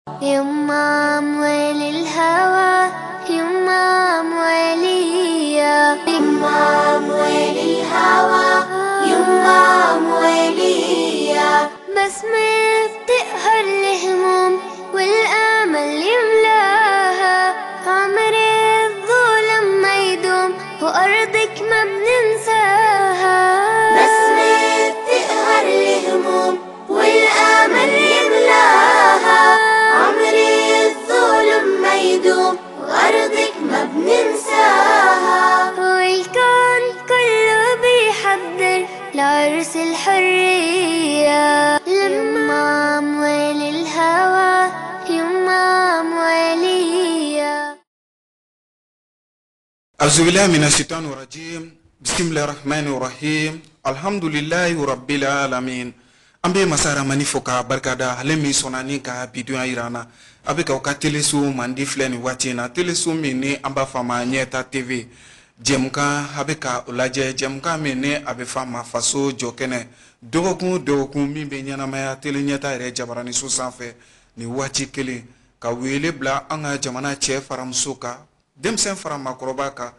يما أموال الهوى، يما أموالية، يما أموال الهوى، يما أموالية. بسمة بتقهر الهموم والأمل يملاها، عمر الظلم ما يدوم وأرضك ما بننساها. بسمة بتقهر الهموم والأمل يملاها، عمر الظلم ما يدوم وأرضك ما بننساها. والكون كله بيحضر لعرس الحرية، لما أموال الهوى، يما أموالية. أعوذ بالله من الشيطان الرجيم، بسم الله الرحمن الرحيم، الحمد لله رب العالمين. An bɛ masa Ramani fo k'a barikada, ale min sɔnna ni ka bidonya yira an na. A bɛ k'aw ka teleso mandi filɛ nin waati in na, teleso min ni an b'a fɔ a ma Ɲɛta TV. Jɛmukan a bɛ ka o lajɛ, jɛmukan min ni a bɛ fɔ a ma Faso Jɔ Kɛnɛ, dɔgɔkun o dɔgɔkun min bɛ ɲɛnamaya tele Ɲɛta yɛrɛ jabaraniso sanfɛ nin waati kelen, ka wele bila an ka jamana cɛ fara muso kan, denmisɛn fara maakɔrɔba kan,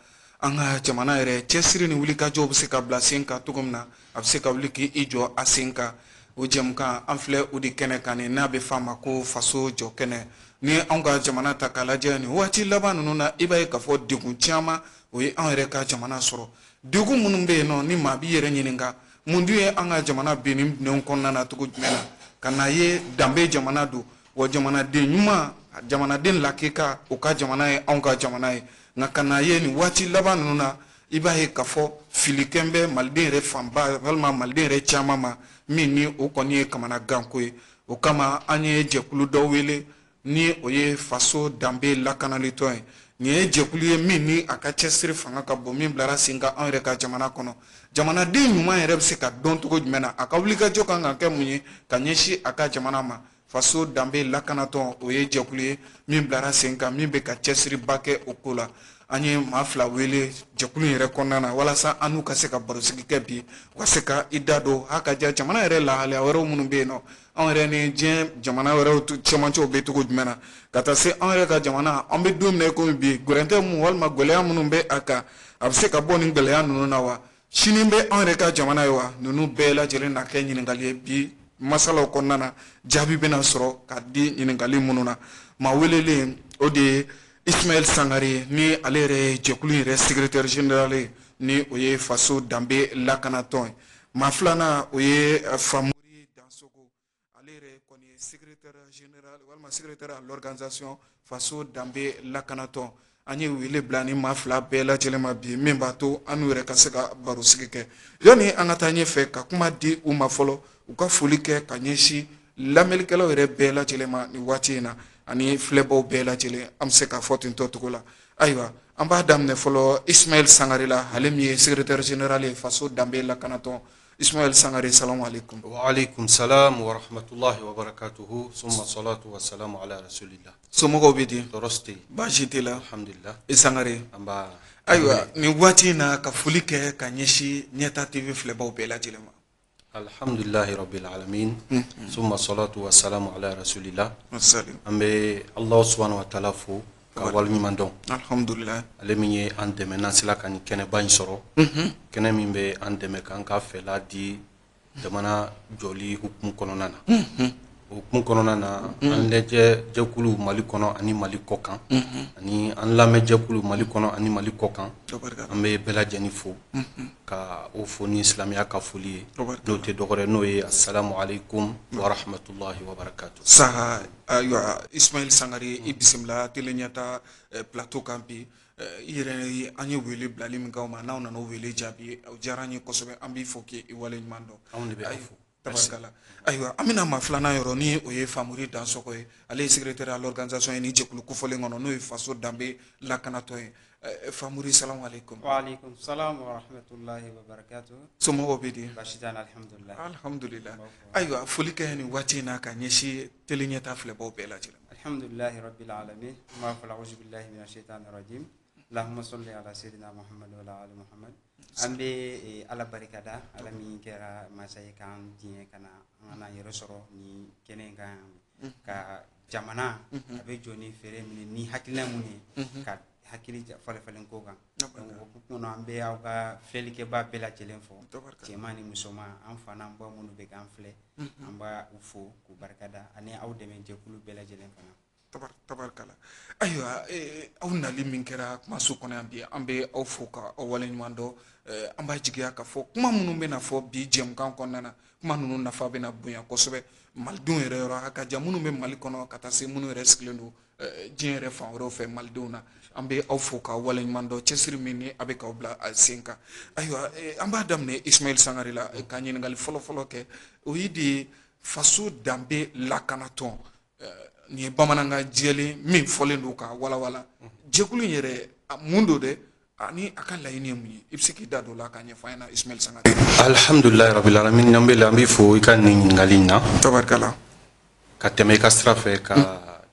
an ka jamana yɛrɛ cɛsiri ni wulikajɔw bɛ se ka bila sen kan cogo min na, a bɛ se ka wuli k'i jɔ a sen kan. O jɛmukan an filɛ o de kɛnɛ kan nin, n'a bɛ f'a ma ko Faso Jɔ Kɛnɛ. Ni anw ka jamana ta k'a lajɛ nin waati laban ninnu na, i b'a ye k'a fɔ degun caman o ye anw yɛrɛ ka jamana sɔrɔ. Degun minnu bɛ yen nɔ, ni maa b'i yɛrɛ ɲininka mun dun ye an ka jamana bin nin minɛnw kɔnɔna na cogo jumɛn na, ka na ye danbe jamana don, wa jamanaden ɲuman, jamanaden lakika, o ka jamana ye anw ka jamana ye. Nka ka na ye nin waati laban ninnu na, i b'a ye k'a fɔ filikɛn bɛ maliden yɛrɛ fanba walima maliden yɛrɛ caman ma, min ni o kɔni ye kamanaganko ye. O kama an ye jɛkulu dɔ wele ni o ye Faso Danbe Lakanalitɔn ye. Nin ye jɛkulu ye min ni a ka cɛsiri fanga ka bon, min bilara sen kan anw yɛrɛ ka jamana kɔnɔ. Jamanaden ɲuman yɛrɛ bɛ se ka dɔn cogo jumɛn na, a ka wulikajɔ kan ka kɛ mun ye ka ɲɛsin a ka jamana ma. Faso Danbe Lakanatɔn o ye jɛkulu ye min bilara sen kan, min bɛ ka cɛsiriba kɛ o ko la. An ye maa fila wele jɛkulu in yɛrɛ kɔnɔna na walasa an n'u ka se ka barosigi kɛ bi, u ka se ka i da don ha ka ja jamana yɛrɛ lahalaya wɛrɛw minnu bɛ yen nɔ, anw yɛrɛ ni diɲɛ jamana wɛrɛw cɛmancɛw bɛ cogo jumɛn na, ka taa se anw yɛrɛ ka jamana an bɛ don min na i komi bi, gɛrɛntɛ mun walima gɛlɛya minnu bɛ a kan, a bɛ se ka bɔ nin gɛlɛya ninnu na wa, sini bɛ anw yɛrɛ ka jamana ye wa. Ninnu bɛɛ lajɛlen na kɛ ɲininkali ye bi masalaw kɔnɔna na, jaabi bɛna sɔrɔ ka di ɲininkali minnu na. Maa welelen o de ye Ismaël Sangare, ni ale yɛrɛ ye jɛkulu yɛrɛ secrétaire général ye, ni o ye Faso Danbe Lakanatɔn ye. Maa filanan o ye Famori Dansoko, ale yɛrɛ kɔni ye secrétaire général walima secrétaire à l'organisation Faso Danbe Lakanatɔn. An ye wele bila ni maa fila bɛɛ lajɛlen ma bi, min b'a to an n'u yɛrɛ ka se ka barosigi kɛ. Yanni an ka taa ɲɛfɛ ka kuma di u ma fɔlɔ, u ka foli kɛ ka ɲɛsin lamɛnnikɛlaw yɛrɛ bɛɛ lajɛlen ma nin waati in na, ani filɛbaw bɛɛ lajɛlen, an bɛ se k'a fɔ ten tɔ cogo la. Ayiwa, an b'a daminɛ fɔlɔ Ismaël Sangare la, ale min ye secrétaire général ye Faso Danbe Lakanatɔn. Ismaël Sangare, salamu aleykum. Wa aleykum salam wa rahmatulahi wa barakatuhu, summa salatu wa salamu ala rasulillah. Somɔgɔw bɛ di? Tɔɔrɔ si tɛ yen. Baasi t'i la? Alhamdulillah. I Sangare. An b'a. Ayiwa, nin waati in na ka foli kɛ ka ɲɛsin Ɲɛta TV filɛbaw bɛɛ lajɛlen ma. Alhamdulillahi rabbil alamin, summa salatu wa salamu ala rasulillah. Salim. An bɛ Allahu subhanahu wa ta'ala fo ka waleɲuman dɔn. Alhamdulillah. Ale min ye an dɛmɛ n'an sera ka nin kɛnɛba in sɔrɔ. Kɛnɛ min bɛ an dɛmɛ k'an ka fɛla di jamana jɔli hukumu kɔnɔna na. O hukumu kɔnɔna na, an lajɛ jɛkulu Mali kɔnɔ ani Mali kɔ kan, ani an lamɛn jɛkulu Mali kɔnɔ ani Mali kɔ kan, an bɛ bɛɛ lajɛlen fo ka o fo ni silamɛya ka foli ye, n'o tɛ dɔwɛrɛ n'o ye assalamu alaikum wa rahmatulahi wa barakatuh. Saha, ayiwa Ismaël Sangare, i bisimila tele Ɲɛta plateau kan bi. I yɛrɛ an ye wele bilali min k'aw ma, n'aw nana o wele jaabi, o diyara an ye kosɛbɛ, an b'i fo k'i waleɲuman dɔn. Anw de bɛ aw fo. Tabarikala. Ayiwa, an bɛna maa filanan yɔrɔ, ni o ye Famori Dansoko ye, ale ye secrétaire à l'organisation ye ni jɛkulu kofɔlen kɔnɔ, n'o ye Faso Danbe Lakanatɔn ye. Famori, salamu aleykum. Wa aleykum salam wa rahmatulahi wa barakatuh. Somɔgɔw bɛ di? Baasi t'an na, alhamdulilah. Alhamdulilah. Ayiwa, foli kɛ nin waati in na ka ɲɛsin tele Ɲɛta filɛbaw bɛɛ lajɛlen ma. Alhamdulilahi rabbil alamin, n b'a fɔ auzu billahi minash shaitani rajim, Allahumma salli ala sayyidina Muhammad wa ala ali Muhammad. An bɛ Ala barikada, Ala min kɛra masa ye k'an diɲɛ ka na an ka n'an yɛrɛ sɔrɔ nin kɛnɛ in kan yan, ka Jamana a bɛ jɔ ni fɛɛrɛ min ni hakilina mun ye ka hakili falen falen ko kan. Donc o kɔnɔ, an bɛ aw ka filɛlikɛbaa bɛɛ lajɛlen fo, cɛman ni musoman, an fa n'an ba minnu bɛ k'an filɛ, an b'a u fo k'u barikada, ani aw dɛmɛ jɛkulu bɛɛ lajɛlen fana. Tabarikala. Ayiwa, aw nali min kɛra kumaso kɔnɔ yan bi, an bɛ aw fo ka aw waleɲuman dɔn. An b'a jigiya k'a fɔ kuma minnu bɛna fɔ bi jɛmukan kɔnɔna na, kuma ninnu nafa bɛna bonya kosɛbɛ malidenw yɛrɛ yɔrɔ, a ka ja minnu bɛ Mali kɔnɔ ka taa se minnu yɛrɛ sigilen don diɲɛ yɛrɛ fan wɛrɛw fɛ malidenw na. An bɛ aw fo k'aw waleɲuman dɔn cɛsiri min ni a bɛ k'aw bila a sen kan. Ayiwa, an b'a daminɛ Ismaël Sangare la ka ɲininkali fɔlɔ-fɔlɔ kɛ. O ye de ye faso danbe lakanatɔn. Nin ye bamanankan jɛlen min fɔlen don ka walawala. Jɛkulu in yɛrɛ mun don dɛ, ani a ka laɲini ye mun ye? I bɛ se k'i da don o la k'a ɲɛfɔ an ɲɛna, Ismaël Sangare? Alhamdulilayi rabil alamin. An bɛ an b'i fo i ka nin ɲininkali in na. Tabarikala. Ka tɛmɛ i ka sira fɛ ka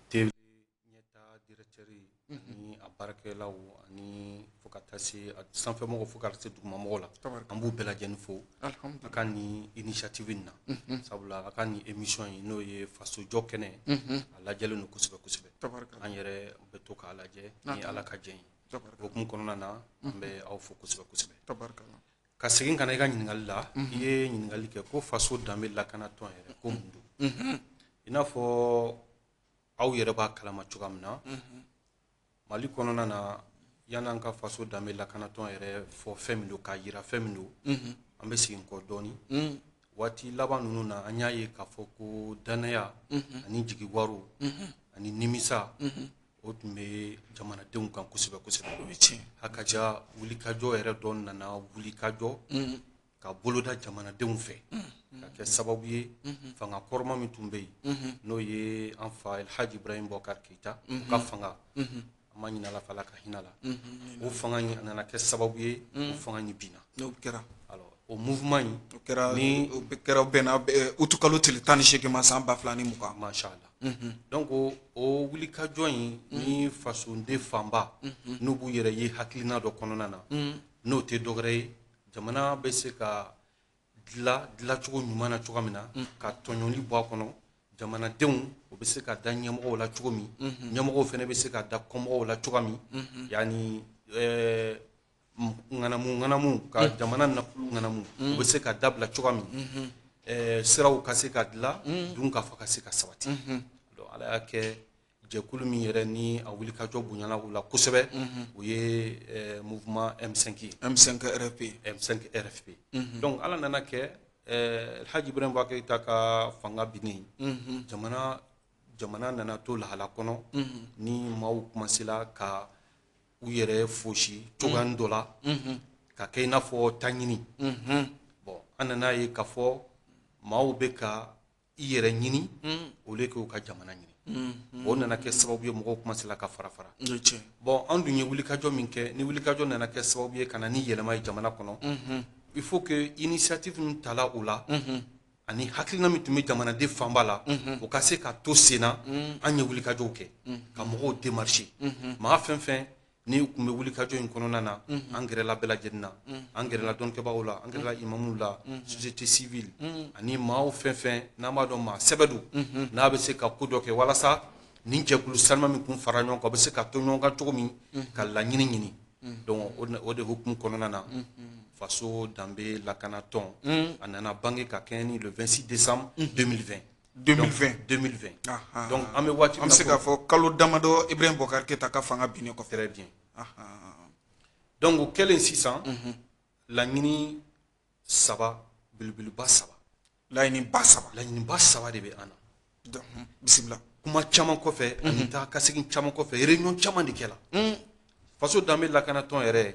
TV ɲɛta directeur ani a baarakɛlaw, ani fo ka taa se sanfɛmɔgɔw, fo ka se dugumamɔgɔw la, an b'u bɛɛ lajɛlen fo a ka nin initiative in na, sabula a ka nin émission in, n'o ye fasojɔ kɛnɛ, a lajɛlen don kosɛbɛ kosɛbɛ. An yɛrɛ bɛ to k'a lajɛ ni Ala ka jɛ ye. O hukumu kɔnɔna na, an bɛ aw fo kosɛbɛ kosɛbɛ. Ka segin ka na i ka ɲininkali la, i ye ɲininkali kɛ ko faso danbe lakanatɔn yɛrɛ, ko mun don? I n'a fɔ aw yɛrɛ b'a kalama cogoya min na, Mali kɔnɔna na, yan'an ka faso danbe lakanatɔn yɛrɛ fɔ fɛn min don, k'a yira fɛn min don, an bɛ segin kɔ dɔɔni. Waati laban ninnu na, an y'a ye k'a fɔ ko danaya ani jigiwaro ani nimisa, o tun bɛ jamanadenw kan kosɛbɛ kosɛbɛ. A ka ja wulikajɔ yɛrɛ dɔ nana wulikajɔ ka boloda jamanadenw fɛ ka kɛ sababu ye, fanga kɔrɔma min tun bɛ yen, n'o ye an fa Elhaji Ibrahim Boubacar Keïta, o ka fanga, an ma ɲini Ala fɛ, Ala ka hinɛ la, o fanga in, a nana kɛ sababu ye, o fanga in binna. N'o kɛra. Alors, o mouvement in O kɛra ni o kɛra bɛnna utukalo tile 18 ma san 2020. Masha Allah. Donc o wulikajɔ in ni fasoden fanba n'u b'u yɛrɛ ye hakilina dɔ kɔnɔna na, n'o tɛ dɔwɛrɛ ye, jamana bɛ se ka dila dilacogo ɲuman na cogoya min na, ka tɔɲɔli bɔ a kɔnɔ, jamanadenw o bɛ se ka da ɲɛmɔgɔw la cogo min, ɲɛmɔgɔw fana bɛ se ka da kɔmɔgɔw la cogoya min, yanni ŋanamu ŋanamu ka jamana nafolo ŋanamu, o bɛ se ka dabila cogoya min, siraw ka se ka dilan, dun ka fɔ ka se ka sabati. Donc Ala y'a kɛ, jɛkulu min yɛrɛ ni a wulikajɔ bonyana o la kosɛbɛ, o ye mouvement M5 ye. M5 RFP. M5 RFP. Donc Ala nana kɛ, Alhaji Ibrahim Boubacar Keïta ka fanga binnen, jamana nana to lahala kɔnɔ ni maaw commencé la ka u yɛrɛ fosi cogoya dɔ la ka kɛ i n'a fɔ taɲini. Bon, an nana ye k'a fɔ maaw bɛ ka i yɛrɛ ɲini au lieu que u ka jamana ɲini. O nana kɛ sababu ye, mɔgɔw commencé la ka fara fara. Bon, an dun ye wulikajɔ min kɛ, ni wulikajɔ nana kɛ sababu ye ka na ni yɛlɛma ye jamana kɔnɔ, il faut que initiative min tala o la ani hakilina min tun bɛ jamanaden fanba la, o ka se ka to sen na. An ye wulikajɔw kɛ ka mɔgɔw démarcher, maa fɛn fɛn ni tun bɛ wulikajɔ in kɔnɔna na, an gɛrɛla bɛɛ lajɛlen na, an gɛrɛla dɔnnikɛbagaw la, an gɛrɛla imamuw la, société civile, ani maaw fɛn fɛn n'an b'a dɔn maa sɛbɛ don, n'a bɛ se ka ko dɔ kɛ walasa nin jɛkulu sanuma min kun fara ɲɔgɔn kan, o bɛ se ka to ɲɔgɔn kan cogo min ka laɲini ɲini. Donc o de hukumu kɔnɔna na, faso danbe lakanatɔn a nana bange ka kɛɲɛ ni le 26 décembre 2020. 2020. 2020. Donc an bɛ waati an bɛ se k'a fɔ kalo damadɔ Ibrahim Boubacar Keïta ka fanga binnen kɔfɛ. Très bien. Donc o kɛlen sisan, laɲini saba, belebeleba saba. Laɲiniba saba. Laɲiniba saba de bɛ an na. Bisimila. Kuma caman kɔfɛ ani taa ka segin caman kɔfɛ, réunion caman de kɛla. Faso danbe lakanatɔn yɛrɛ,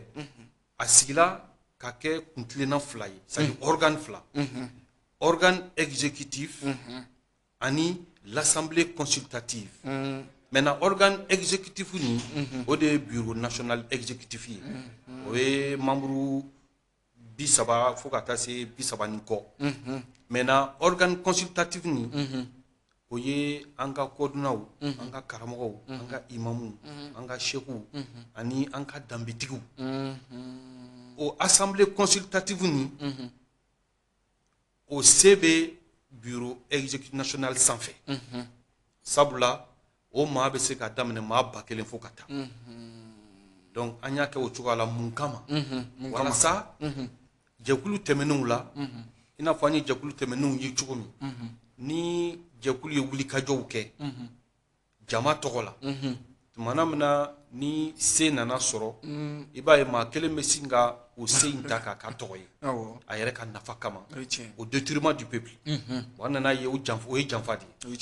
a sigila ka kɛ kuntilenna fila ye, c'est à dire organe fila, organe exécutif ani l'assemblée consultative. Maintenant, organe exécutif nin, o de ye bureau national exécutif ye, o ye membre 30 fo ka taa se 30 ni kɔ. Maintenant, organe consultatif nin, o ye an ka kɔdunaw, an ka karamɔgɔw, an ka imamuw, an ka sekuw ani an ka danbetigiw. O assemblée consultative nin, o se bɛ bureau exécutif national sanfɛ, sabula O maa bɛ se ka daminɛ maa 1000 fo ka taa. Donc an y'a kɛ o cogoya la mun kama? Walasa jɛkulu tɛmɛnenw la, i n'a fɔ an ye jɛkulu tɛmɛnenw ye cogo min, ni jɛkulu ye wulikajɔw kɛ jama tɔgɔ la, tumana min na ni se nana sɔrɔ, i b'a ye maa kelen bɛ sin ka o se in ta k'a k'a tɔgɔ ye a yɛrɛ ka nafa kama, au détriment du peuple. Wa an nana ye o ye janfa de ye.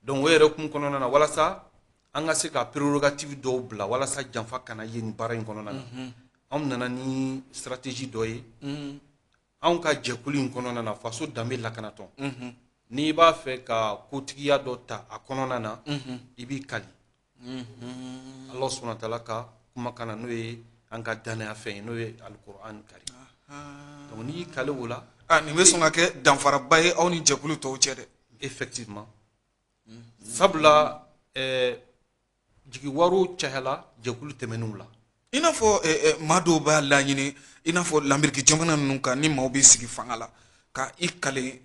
Donc o yɛrɛ kun kɔnɔna na, walasa an ka se ka prérogative dɔw bila walasa janfa kana ye nin baara in kɔnɔna na, anw nana ni stratégie dɔ ye anw ka jɛkulu in kɔnɔna na, Faso Danbe Lakanatɔn. N'i b'a fɛ ka kotigiya dɔ ta a kɔnɔna na, i b'i kali Allah subhanahu wa ta'ala ka kumakan na, n'o ye an ka danaya fɛn ye, n'o ye Alikuran kari. Donc n'i y'i kali o la, nin bɛ sɔn ka kɛ danfaraba ye aw ni jɛkulu tɔw cɛ dɛ. Effectivement, sabula jigiwaro cayala jɛkulu tɛmɛnenw la. I n'a fɔ maa dɔw b'a laɲini, i n'a fɔ Lamɛriki jamana ninnu kan, ni maaw bɛ sigi fanga la ka i kale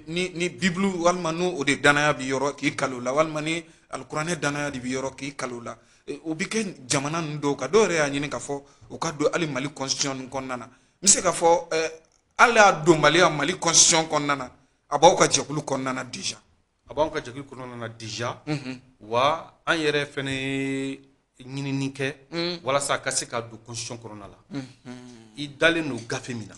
ni Bible walima n'o o de danaya bɛ yɔrɔ k'i kale o la, walima ni Alikuranɛ danaya de bɛ yɔrɔ k'i kale o la. O bɛ kɛ jamana ninnu dɔw kan. Dɔw yɛrɛ y'a ɲini k'a fɔ u ka don hali Mali constitution ninnu kɔnɔna na. N bɛ se k'a fɔ hali a donbaliya Mali constitution kɔnɔna na, a b'aw ka jɛkulu kɔnɔna na déjà. A b'anw ka jɛkulu kɔnɔna na déjà. Wa an yɛrɛ fɛnɛ ye ɲinini kɛ walasa a ka se ka don constitution kɔnɔna la. I dalen don gafe min na,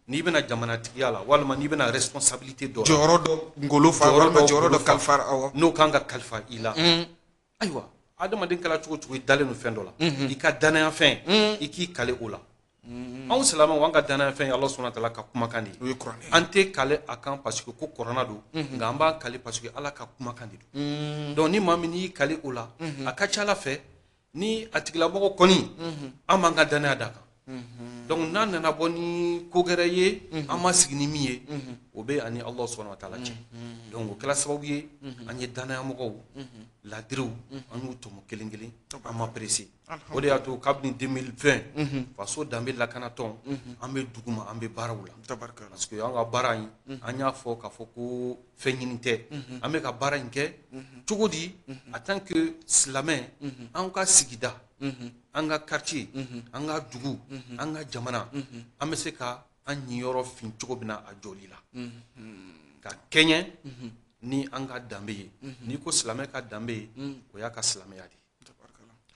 n'i bɛna jamanatigiya la, walima n'i bɛna responsabilité dɔ la, jɔyɔrɔ dɔ ngolo fa, walima jɔyɔrɔ dɔ kalifa, awɔ, n'o kan ka kalifa i la. Ayiwa, adamaden kɛra cogo cogo, i dalen don fɛn dɔ la, i ka danaya fɛn, i k'i kale o la. Anw silamɛw, an ka danaya fɛn ye Allah subhanahu wa ta'ala ka kumakan de ye. O ye kuranɛ. An tɛ kale a kan parce que ko kuranɛ don, nka an b'a kale parce que Ala ka kumakan de don. Donc ni maa min y'i kale o la, a ka ca Ala fɛ ni a tigilamɔgɔ kɔni, an b'an ka danaya d'a kan. Donc n'a nana bɔ ni ko gɛrɛ ye, an ma sigi ni min ye, o bɛ ani Allah subhanahu wa ta'ala cɛ. Donc o kɛra sababu ye an ye danayamɔgɔw ladiriw, an y'u tɔmɔ kelen kelen, an ma pressé. O de y'a to kabini 2020 Faso Danbe Lakanatɔn, an bɛ duguma, an bɛ baaraw la. Parce que an ka baara in, an y'a fɔ k'a fɔ ko fɛn ɲini tɛ, an bɛ ka baara in kɛ cogo di en tant que silamɛ, an ka sigida, an ka quartier, an ka dugu, an ka jamana, an bɛ se ka an ɲiyɔrɔ fin cogo min na a jɔli la, ka kɛɲɛ ni an ka danbe ye. N'i ko silamɛ ka danbe ye, o y'a ka silamɛya de ye.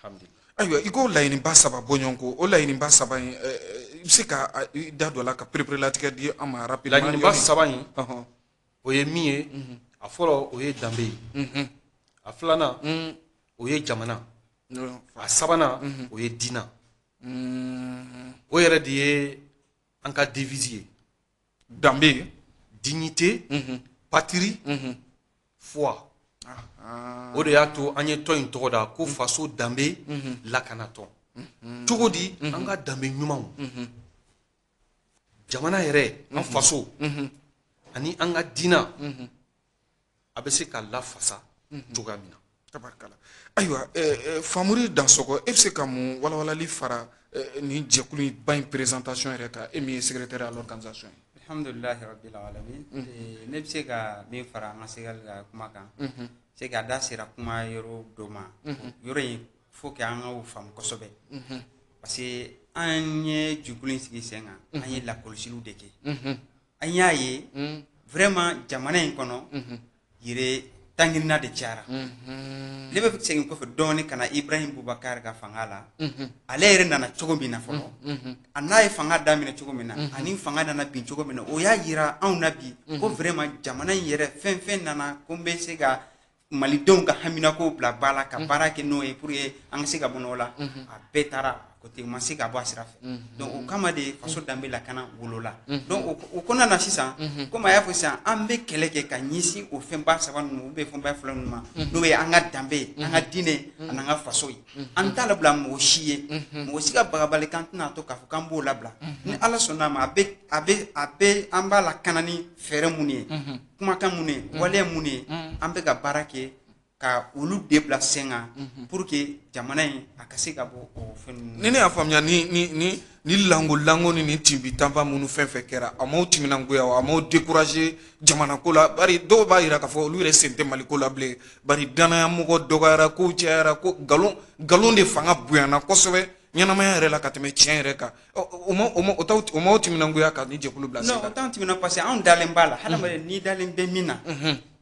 Alhamdulillah. Ayiwa, i ko laɲiniba saba bɔ ɲɔgɔn kɔ, o laɲiniba saba in, i bɛ se ka i da don a la ka pereperelatigɛ di an ma rapidement? Laɲiniba saba in, o ye min ye, a fɔlɔ o ye danbe ye, a filanan o ye jamana, a sabanan o ye diina. O yɛrɛ de ye an ka devise ye. Danbe, dignité, patrie, foi. O de y'a to an ye tɔn in tɔgɔ da ko Faso Danbe Lakanatɔn. Cogo di an ka danbe ɲumanw, jamana yɛrɛ, an faso ani an ka diina, a bɛ se ka lafasa cogoya min na. Tabarikala. Ayiwa, Famori Dansɔgɔ, e bɛ se ka mun walawalali fara nin jɛkulu ba in présentation yɛrɛ kan, e min ye secrétaire à l'organisation ye? Alhamdulilahi rabbil alamin. Ne bɛ se ka min fara an ka segali ka kuma kan, c'est que a da sera kuma yɔrɔ dɔ ma, yɔrɔ in faut que an k'o faamu kosɛbɛ, parce que an ye jɛkulu in sigi sen kan, an ye lakɔlɔsiliw de kɛ, an y'a ye vraiment jamana in kɔnɔ yɛrɛ tangirina de cayara. Ne bɛ segin kɔfɛ dɔɔnin ka na Ibrahim Boubacar ka fanga la. Ale yɛrɛ nana cogo min na fɔlɔ, a n'a ye fanga daminɛ cogo min na, ani fanga nana bin cogo min na, o y'a yira anw na bi ko vraiment jamana in yɛrɛ fɛn fɛn nana ko n bɛ se ka malidenw ka haminako bila ba la ka baara kɛ n'o ye pour que an ka se ka bɔ nɔgɔ la, a bɛɛ taara côté, u ma se ka bɔ a sira fɛ. Donc o kama de Faso Danbe Lakana wolola. Donc o kɔnɔna na sisan, komi a y'a fɔ sisan, an bɛ kɛlɛ kɛ ka ɲɛsin o fɛnba saba ninnu ou bien fɛnba fila ninnu ma, n'o ye an ka danbe ye, an ka diinɛ ani an ka faso ye. An t'a labila mɔgɔ si ye, mɔgɔ si ka bagabali kan tɛna to k'a fɔ k'an b'o labila. Ni Ala sɔnna a ma, a bɛ a bɛ a bɛ an b'a lakana ni fɛɛrɛ mun ye, kumakan mun ye, waleya mun ye, an bɛ ka baara kɛ. ka olu de bila sen kan pour que jamana in a ka se ka bɔ o fɛn ninnu. Ni ne y'a faamuya, ni lango lango ni tinbi tanba minnu fɛn fɛn kɛra, a m'aw timinangoya wa, a m'aw décourager jamana ko la? Bari dɔw b'a yira k'a fɔ olu yɛrɛ sen tɛ Mali ko la bilen, bari danaya mɔgɔ dɔgɔyara, kow cayara, ko nkalon nkalon de fanga bonyana kosɛbɛ ɲɛnamaya yɛrɛ la ka tɛmɛ tiɲɛ yɛrɛ kan. O ma o ma o t'aw o m'aw timinangoya ka ni jɛkulu bila sen Non, kan? o t'anw timinan, parce que anw dalen b'a la. Hadamaden, n'i dalen bɛ min na,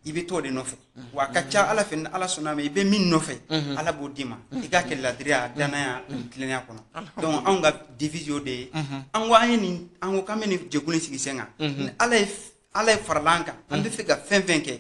i bɛ t'o de nɔfɛ. Wa a ka ca Ala fɛ, ni Ala sɔnna a ma, i bɛ min nɔfɛ, Ala b'o d'i ma. I k'a kɛ ladiriya, danaya ani tilennenya kɔnɔ. Donc anw ka devise y'o de ye. An ko an ye nin, an ko k'an bɛ nin jɛkulu in sigi sen kan. Ni Ala ye farala an kan, an bɛ fɛ ka fɛn fɛn kɛ,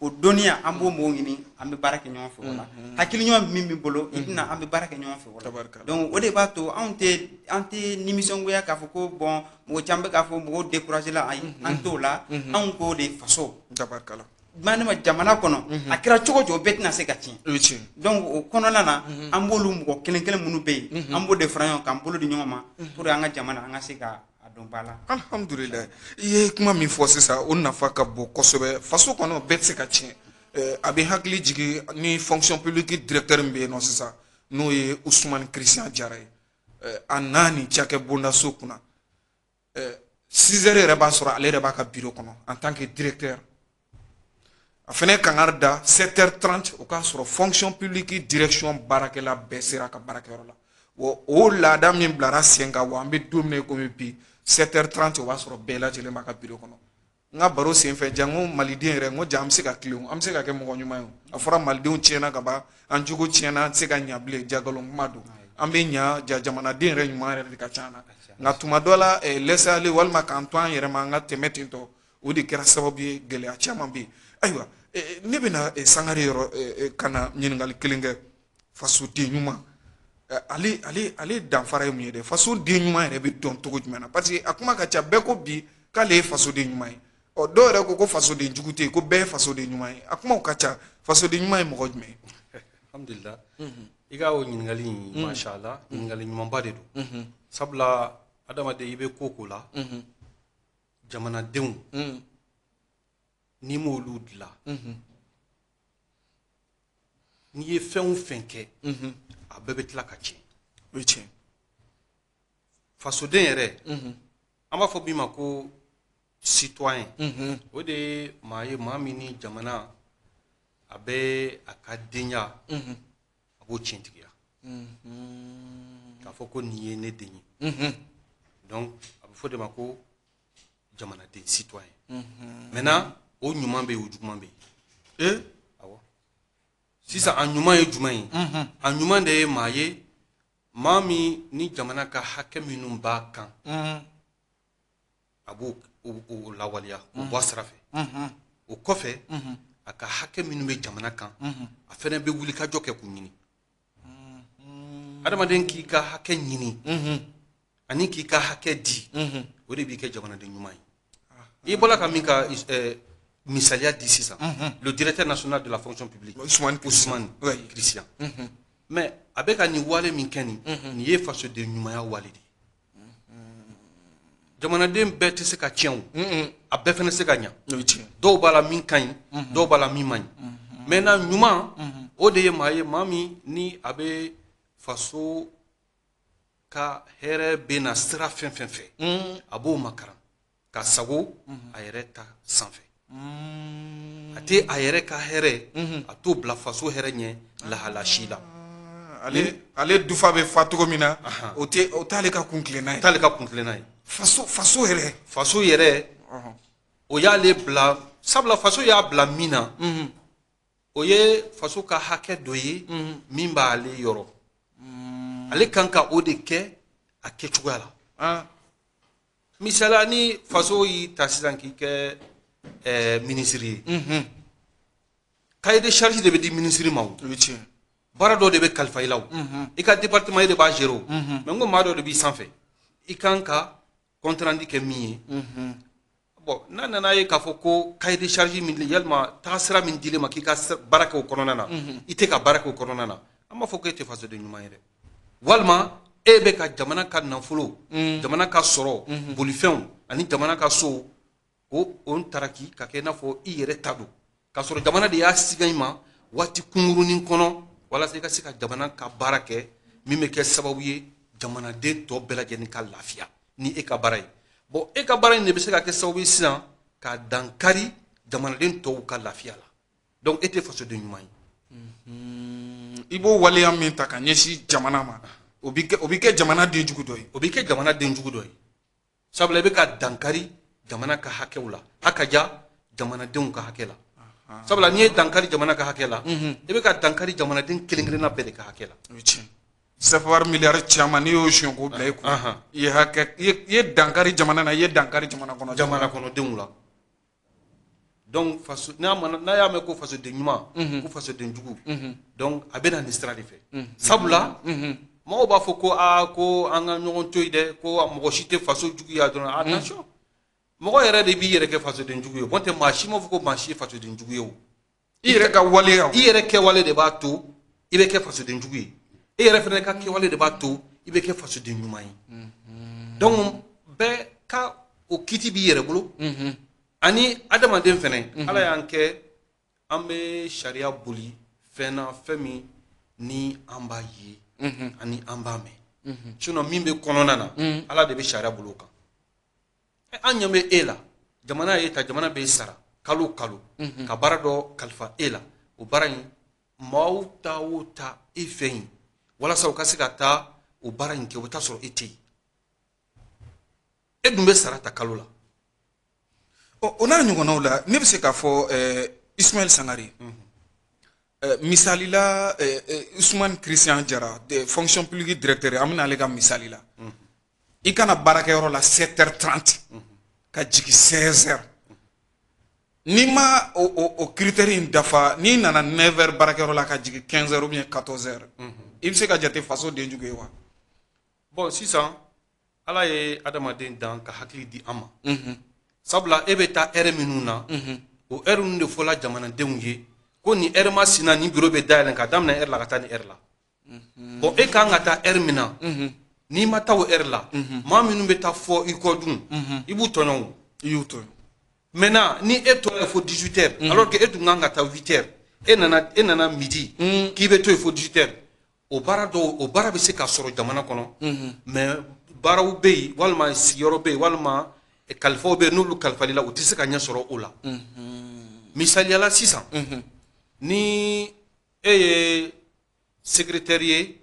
o dɔnniya, an b'o mɔgɔw ɲini, an bɛ baara kɛ ɲɔgɔn fɛ o la. Hakili ɲuman min b'i bolo, i bɛna, an bɛ baara kɛ ɲɔgɔn fɛ o la. Tabarikala. Donc o de b'a to anw tɛ nimisɔngoya k'a fɔ ko bon, mɔgɔ caman bɛ k'a fɔ mɔgɔw découragé la. Ayi, an t'o la. Anw k'o de faso Tabarikala. ma jamana kɔnɔ, a kɛra cogo o cogo, bɛɛ tɛna se ka tiɲɛ. O ye tiɲɛ. Donc o kɔnɔna na, an b'olu mɔgɔ kelen kelen minnu bɛ yen, an b'o de fara ɲɔgɔn kan, k'an bolo di ɲɔgɔn ma pour que an ka jamana, an ka se ka a don ba la. Alhamdulilayi. I ye kuma min fɔ sisan, o nafa ka bon kosɛbɛ. Faso kɔnɔ, bɛɛ tɛ se ka tiɲɛ. A bɛ hakili jigin ni fonction publique directeur min bɛ yen nɔ sisan, n'o ye Usumani Christian Jara ye. A n'a ni cakɛ bondaso kunna, 6 heures yɛrɛ b'a sɔrɔ ale yɛrɛ b'a ka bureau kɔnɔ en tant que directeur. A fɛnɛ kangari da 7h30, o k'a sɔrɔ fonction publique direction baarakɛla bɛɛ sera ka baarakɛyɔrɔ la. Wa o laada min bilara sen kan, wa an bɛ don min na i komi bi, 7h30, o b'a sɔrɔ bɛɛ lajɛlen b'a ka bureau kɔnɔ. N ka baro sen fɛ jan, ko maliden yɛrɛ, n ko ja, an bɛ se ka tilen, an bɛ se ka kɛ mɔgɔ ɲuman ye. O a fɔra malidenw tiɲɛna ka ban, an jogo tiɲɛna, an tɛ se ka ɲa bilen. Ja, nkalon kuma don. An bɛ ɲa ja, jamanaden yɛrɛ ɲuman yɛrɛ de ka ca an na. Nka tuma dɔ la, laisser aller walima k'an to an yɛrɛ ma, an ka tɛmɛ ten tɔ, o de kɛra sababu ye gɛlɛya caman bɛ yen. Ayiwa, ne bɛna Sangare yɔrɔ ka na ɲininkali kelen kɛ. Fasoden ɲuman, ale danfara ye mun ye dɛ? Fasoden ɲuman yɛrɛ bɛ dɔn cogo jumɛn na? Parce que a kuma ka ca, bɛɛ ko bi k'ale ye fasoden ɲuman ye. Ɔ, dɔw yɛrɛ ko ko fasoden jugu tɛ yen, ko bɛɛ ye fasoden ɲuman ye. A kumaw ka ca. Fasoden ɲuman ye mɔgɔ jumɛn ye? Alhamdulillah, i ka o ɲininkali in, masha Allah, ɲininkali ɲumanba de don. Sabula adamaden, i bɛ ko ko la, jamanadenw, n'i m'olu dilan, n'i ye fɛn o fɛn kɛ, a bɛɛ bɛ tila ka tiɲɛ. O ye tiɲɛ. Fasoden yɛrɛ, an b'a fɔ min ma ko citoyen, o de ye maa ye, maa min ni jamana, a bɛ a ka denya, a b'o tiɲɛtigiya k'a fɔ ko nin ye ne den ye. Donc a bɛ fɔ de ma ko jamanaden, citoyen. Maintenant, o ɲuman bɛ yen, o juguman bɛ yen. Awɔ, sisan a ɲuman ye jumɛn ye? A ɲuman de ye maa ye, maa min ni jamana ka hakɛ minnu b'a kan, a b'o o lawaleya k'o bɔ a sira fɛ. O kɔfɛ, a ka hakɛ minnu bɛ jamana kan, a fɛnɛ bɛ wuli ka jɔ kɛ k'u ɲini. Adamaden k'i ka hakɛ ɲini ani k'i ka hakɛ di, o de b'i kɛ jamanaden ɲuman ye. I bɔra ka min ka misaliya di sisan, le directeur national de la fonction publique, Ousmane Christian. Ousmane Christian, mais a bɛ ka nin wale min kɛ, nin ye fasoden ɲumanya wale de ye. Jamanaden bɛɛ tɛ se ka tiɲɛ o, a bɛɛ fana se ka ɲa. O ye tiɲɛ. Dɔw b'a la min ka ɲi, dɔw b'a la min man ɲi. Maintenant, ɲuman, o de ye maa ye, maa min ni a bɛ faso ka hɛrɛ bɛ na sira fɛn fɛn fɛ, a b'o makaran ka sago a yɛrɛ ta sanfɛ. A tɛ a yɛrɛ ka hɛrɛ, a t'o bila faso hɛrɛ ɲɛ lahala si la. Ale dufa bɛ fa cogo min na, o tɛ, o t'ale ka kun tilenna ye. O t'ale ka kun tilenna ye. Faso yɛrɛ. Faso yɛrɛ, o y'ale bila, sabula faso y'a bila min na, o ye faso ka hakɛ dɔ ye min b'ale yɔrɔ. Ale kan ka o de kɛ a kɛcogoya la. Misaliya, ni faso y'i ta sisan k'i kɛ minisiri ye, cahier de charge de bɛ di minisiri ma. O O ye tiɲɛ. baara dɔ de bɛ kalifa i la. O i ka département, e de b'a gérer. O mais n ko maa dɔ de b'i sanfɛ, i kan ka compte rendu kɛ min ye. Bon, n'a nana ye k'a fɔ ko cahier de charge min, yalima tagasira min dilen ma k'i ka baara kɛ o kɔnɔna na, i tɛ ka baara kɛ o kɔnɔna na, an b'a fɔ k'e tɛ fasoden ɲuman ye dɛ. Walima e bɛ ka jamana ka nafolo, jamana ka sɔrɔ, bolifɛnw ani jamana ka so, o taraki ka kɛ i n'a fɔ i yɛrɛ ta don, k'a sɔrɔ jamana de y'a siga i ma. Waati kunkurunin kɔnɔ, walasa i ka se ka jamana ka baara kɛ min bɛ kɛ sababu ye jamanaden tɔ bɛɛ lajɛlen ka lafiya ni e ka baara ye. Bon, e ka baara in de bɛ se ka kɛ sababu ye sisan ka dankari jamanaden tɔw ka lafiya la. Donc e tɛ fasoden ɲuman ye. I b'o waleya min ta ka ɲɛsin jamana ma, o bɛ kɛ jamana den jugu dɔ ye. O bɛ kɛ jamana den jugu dɔ ye, sabula i bɛ ka dankari jamana ka hakɛw la, hakaja jamanadenw ka hakɛ la. Sabula n'i ye dankari jamana ka hakɛ la, i bɛ ka dankari jamanaden kelen kelenna bɛɛ de ka hakɛ la. O ye tiɲɛ. CFA miliyari caman, n'i y'o suɲɛ k'o bila i kun, i ye hakɛ, i ye dankari jamana na, i ye dankari jamana kɔnɔ, jamana kɔnɔdenw la. Donc faso n'a mana, n'a y'a mɛn ko fasoden ɲuman, ko fasoden jugu, donc a bɛ na nin sira de fɛ. Sabula mɔgɔw b'a fɔ ko aa, ko an ka ɲɔgɔn to yen dɛ, ko mɔgɔ si tɛ faso jugu ye dɔrɔn. Attention, mɔgɔ yɛrɛ de b'i yɛrɛ kɛ fasoden jugu ye. Bon tɛ, maa si m'a fɔ ko maa si ye fasoden jugu ye o. I yɛrɛ ka waleya. I yɛrɛ kɛwale de b'a to i bɛ kɛ fasoden jugu ye. E yɛrɛ fana ka kɛwale de b'a to i bɛ kɛ fasoden ɲuman ye. Donc bɛɛ ka o kiti b'i yɛrɛ bolo. Ani adamaden fɛnɛ, Ala y'an kɛ an bɛ sariya boli fɛn na, fɛn min ni an b'a ye ani an b'a mɛn. Sinon min bɛ kɔnɔna na, Ala de bɛ sariya boli o kan. An ɲɛ bɛ e la, jamana y'e ta, jamana b'e sara kalo o kalo ka baara dɔ kalifa e la. O baara in, maaw ta o ta e fɛ yen walasa u ka se ka taa o baara in kɛ, o bɛ taa sɔrɔ e tɛ yen. E dun bɛ sara ta kalo la. O n'a ɲɔgɔnnaw la, ne bɛ se k'a fɔ, Ismaël Sangare, misali la, Usumani Christian Jara, fonction publique directeur, an bɛna ale ka misali la. I kana baarakɛyɔrɔ la 7h30 ka jigin 16h. N'i ma o critère in dafa, n'i nana 9h baarakɛyɔrɔ la ka jigin 15h ou bien 14h, i bɛ se ka jate faso den jugu ye wa? Bon, sisan Ala ye adamaden dan ka hakili di an ma. Sabula e bɛ taa heure minnu na, o heure ninnu de fɔla jamanadenw ye ko nin heure masina nin bureau bɛ dayɛlɛn ka daminɛ heure la ka taa nin heure la. Bon, e kan ka taa heure min na, n'i ma taa o heure la, maa minnu bɛ taa fɔ i kɔ dun, i b'u tɔɲɔ o. I y'u tɔɲɔ. Maintenant ni e tora yen fo 18 heures, alors que e tun kan ka taa 8 heures, e nana midi k'i bɛ to yen fo 18 heures, o baara dɔw, o baara bɛ se ka sɔrɔ jamana kɔnɔ, mais baaraw bɛ yen walima sigiyɔrɔ bɛ yen walima kalifaw bɛ yen, n'olu kalifali la, u tɛ se ka ɲɛ sɔrɔ o la. Misaliyala sisan, ni e ye secrétaire ye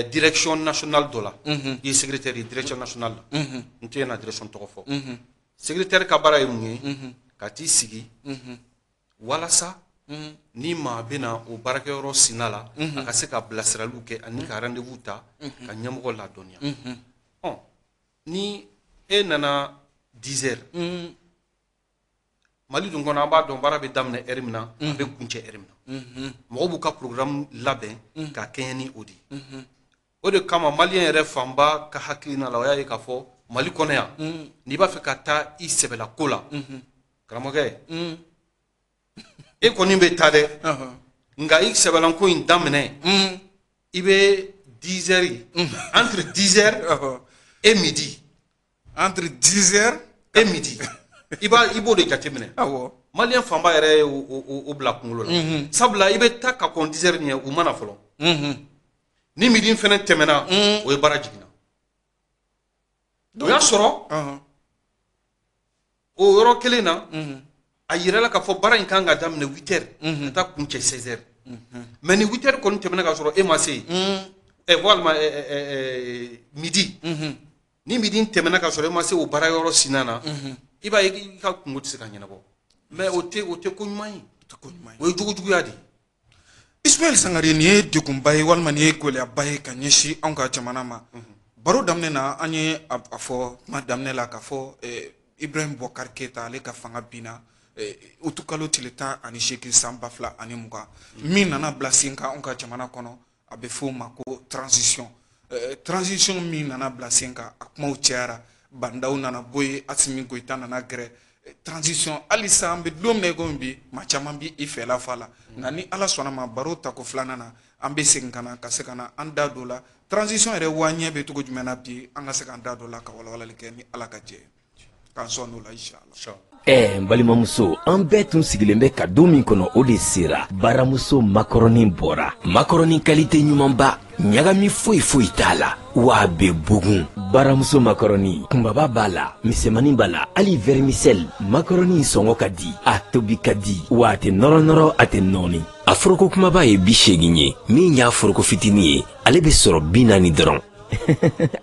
direction nationale dɔ la, i ye secrétaire ye direction nationale la, n tɛ na direction tɔgɔ fɔ. Secrétaire ka baara ye mun ye? Ka t'i sigi walasa ni maa bɛna o baarakɛyɔrɔ sina la, a ka se ka bilasiraliw kɛ ani ka rendez-vous ta ka ɲɛmɔgɔ ladɔnniya. Ɔ, ni e nana 10 heures, Mali dun kɔnɔ, an b'a dɔn baara bɛ daminɛ heure min na, a bɛ kuncɛ heure min na, mɔgɔw b'u ka programme labɛn ka kɛɲɛ ni o de ye. O de kama maliyɛn yɛrɛ fanba ka hakilina la, o y'a ye k'a fɔ Mali kɔnɔ yan, n'i b'a fɛ ka taa i sɛbɛla ko la, karamɔgɔkɛ, e kɔni bɛ taa dɛ, nka i sɛbɛlanko in daminɛ, i bɛ 10 heures, entre 10 heures et midi. Entre 10 heures et midi, i b'o de jateminɛ. Maliyɛn fanba yɛrɛ ye o bila kunkolo la, sabula i bɛ taa ka kɔn 10 heures ɲɛ, u ma na fɔlɔ. Ni midi fɛnɛ tɛmɛna, o ye baara jiginna. O y'a sɔrɔ o yɔrɔ kelen na, a yirala k'a fɔ baara in kan ka daminɛ 8 heures ka taa kuncɛ 16 heures. Mais ni 8 heures kɔni tɛmɛna ka sɔrɔ e ma se yen, walima midi, ni midi tɛmɛna ka sɔrɔ e ma se o baara yɔrɔ sina na, i b'a ye i ka kungo tɛ se ka ɲɛnabɔ. Mais o tɛ ko ɲuman ye, o ye jogojuguya de ye. Ismaël Sangare, nin ye degunba ye walima nin ye gɛlɛyaba ye ka ɲɛsin anw ka jamana ma. Baro daminɛ na, an ye a fɔ kuma daminɛ la k'a fɔ Ibrahim Boubacar Keita, ale ka fanga binna utukalo tile 18 san 2020. Min nana bila sen kan anw ka jamana kɔnɔ, a bɛ f'o ma ko transition. Transition min nana bila sen kan, a kumaw cayara, Bah N'Daw nana bɔ yen, Assimi Goïta nana gɛrɛ. Transition, halisa an bɛ don min na i komi bi, maa caman bɛ i fɛla fɔ a la. Nka ni Ala sɔnna ma, baro tako filanan na, an bɛ segin ka na ka se ka na an da don o la, transition yɛrɛ wa ɲɛ bɛ cogo jumɛn na bi, an ka se k'an da don o la ka walawalali kɛ ni Ala ka jɛ ye. K'an sɔn n'o la, inshallah. Ɛ n balimamuso, an bɛɛ tun sigilen bɛ ka don min kɔnɔ, o de sera. Baramuso makɔrɔni bɔra, makɔrɔni qualité ɲumanba, ɲagami foyi foyi t'a la, wa a bɛ bugun. Baramuso makɔrɔni kunbaba b'a la, misɛmani b'a la, hali vermicelle. Makɔrɔni sɔngɔ ka di, a tobi ka di, wa a tɛ nɔrɔ nɔrɔ, a tɛ nɔɔni. A foroko kumaba ye 80 ye, min y'a foroko fitinin ye, ale bɛ sɔrɔ 40 dɔrɔn.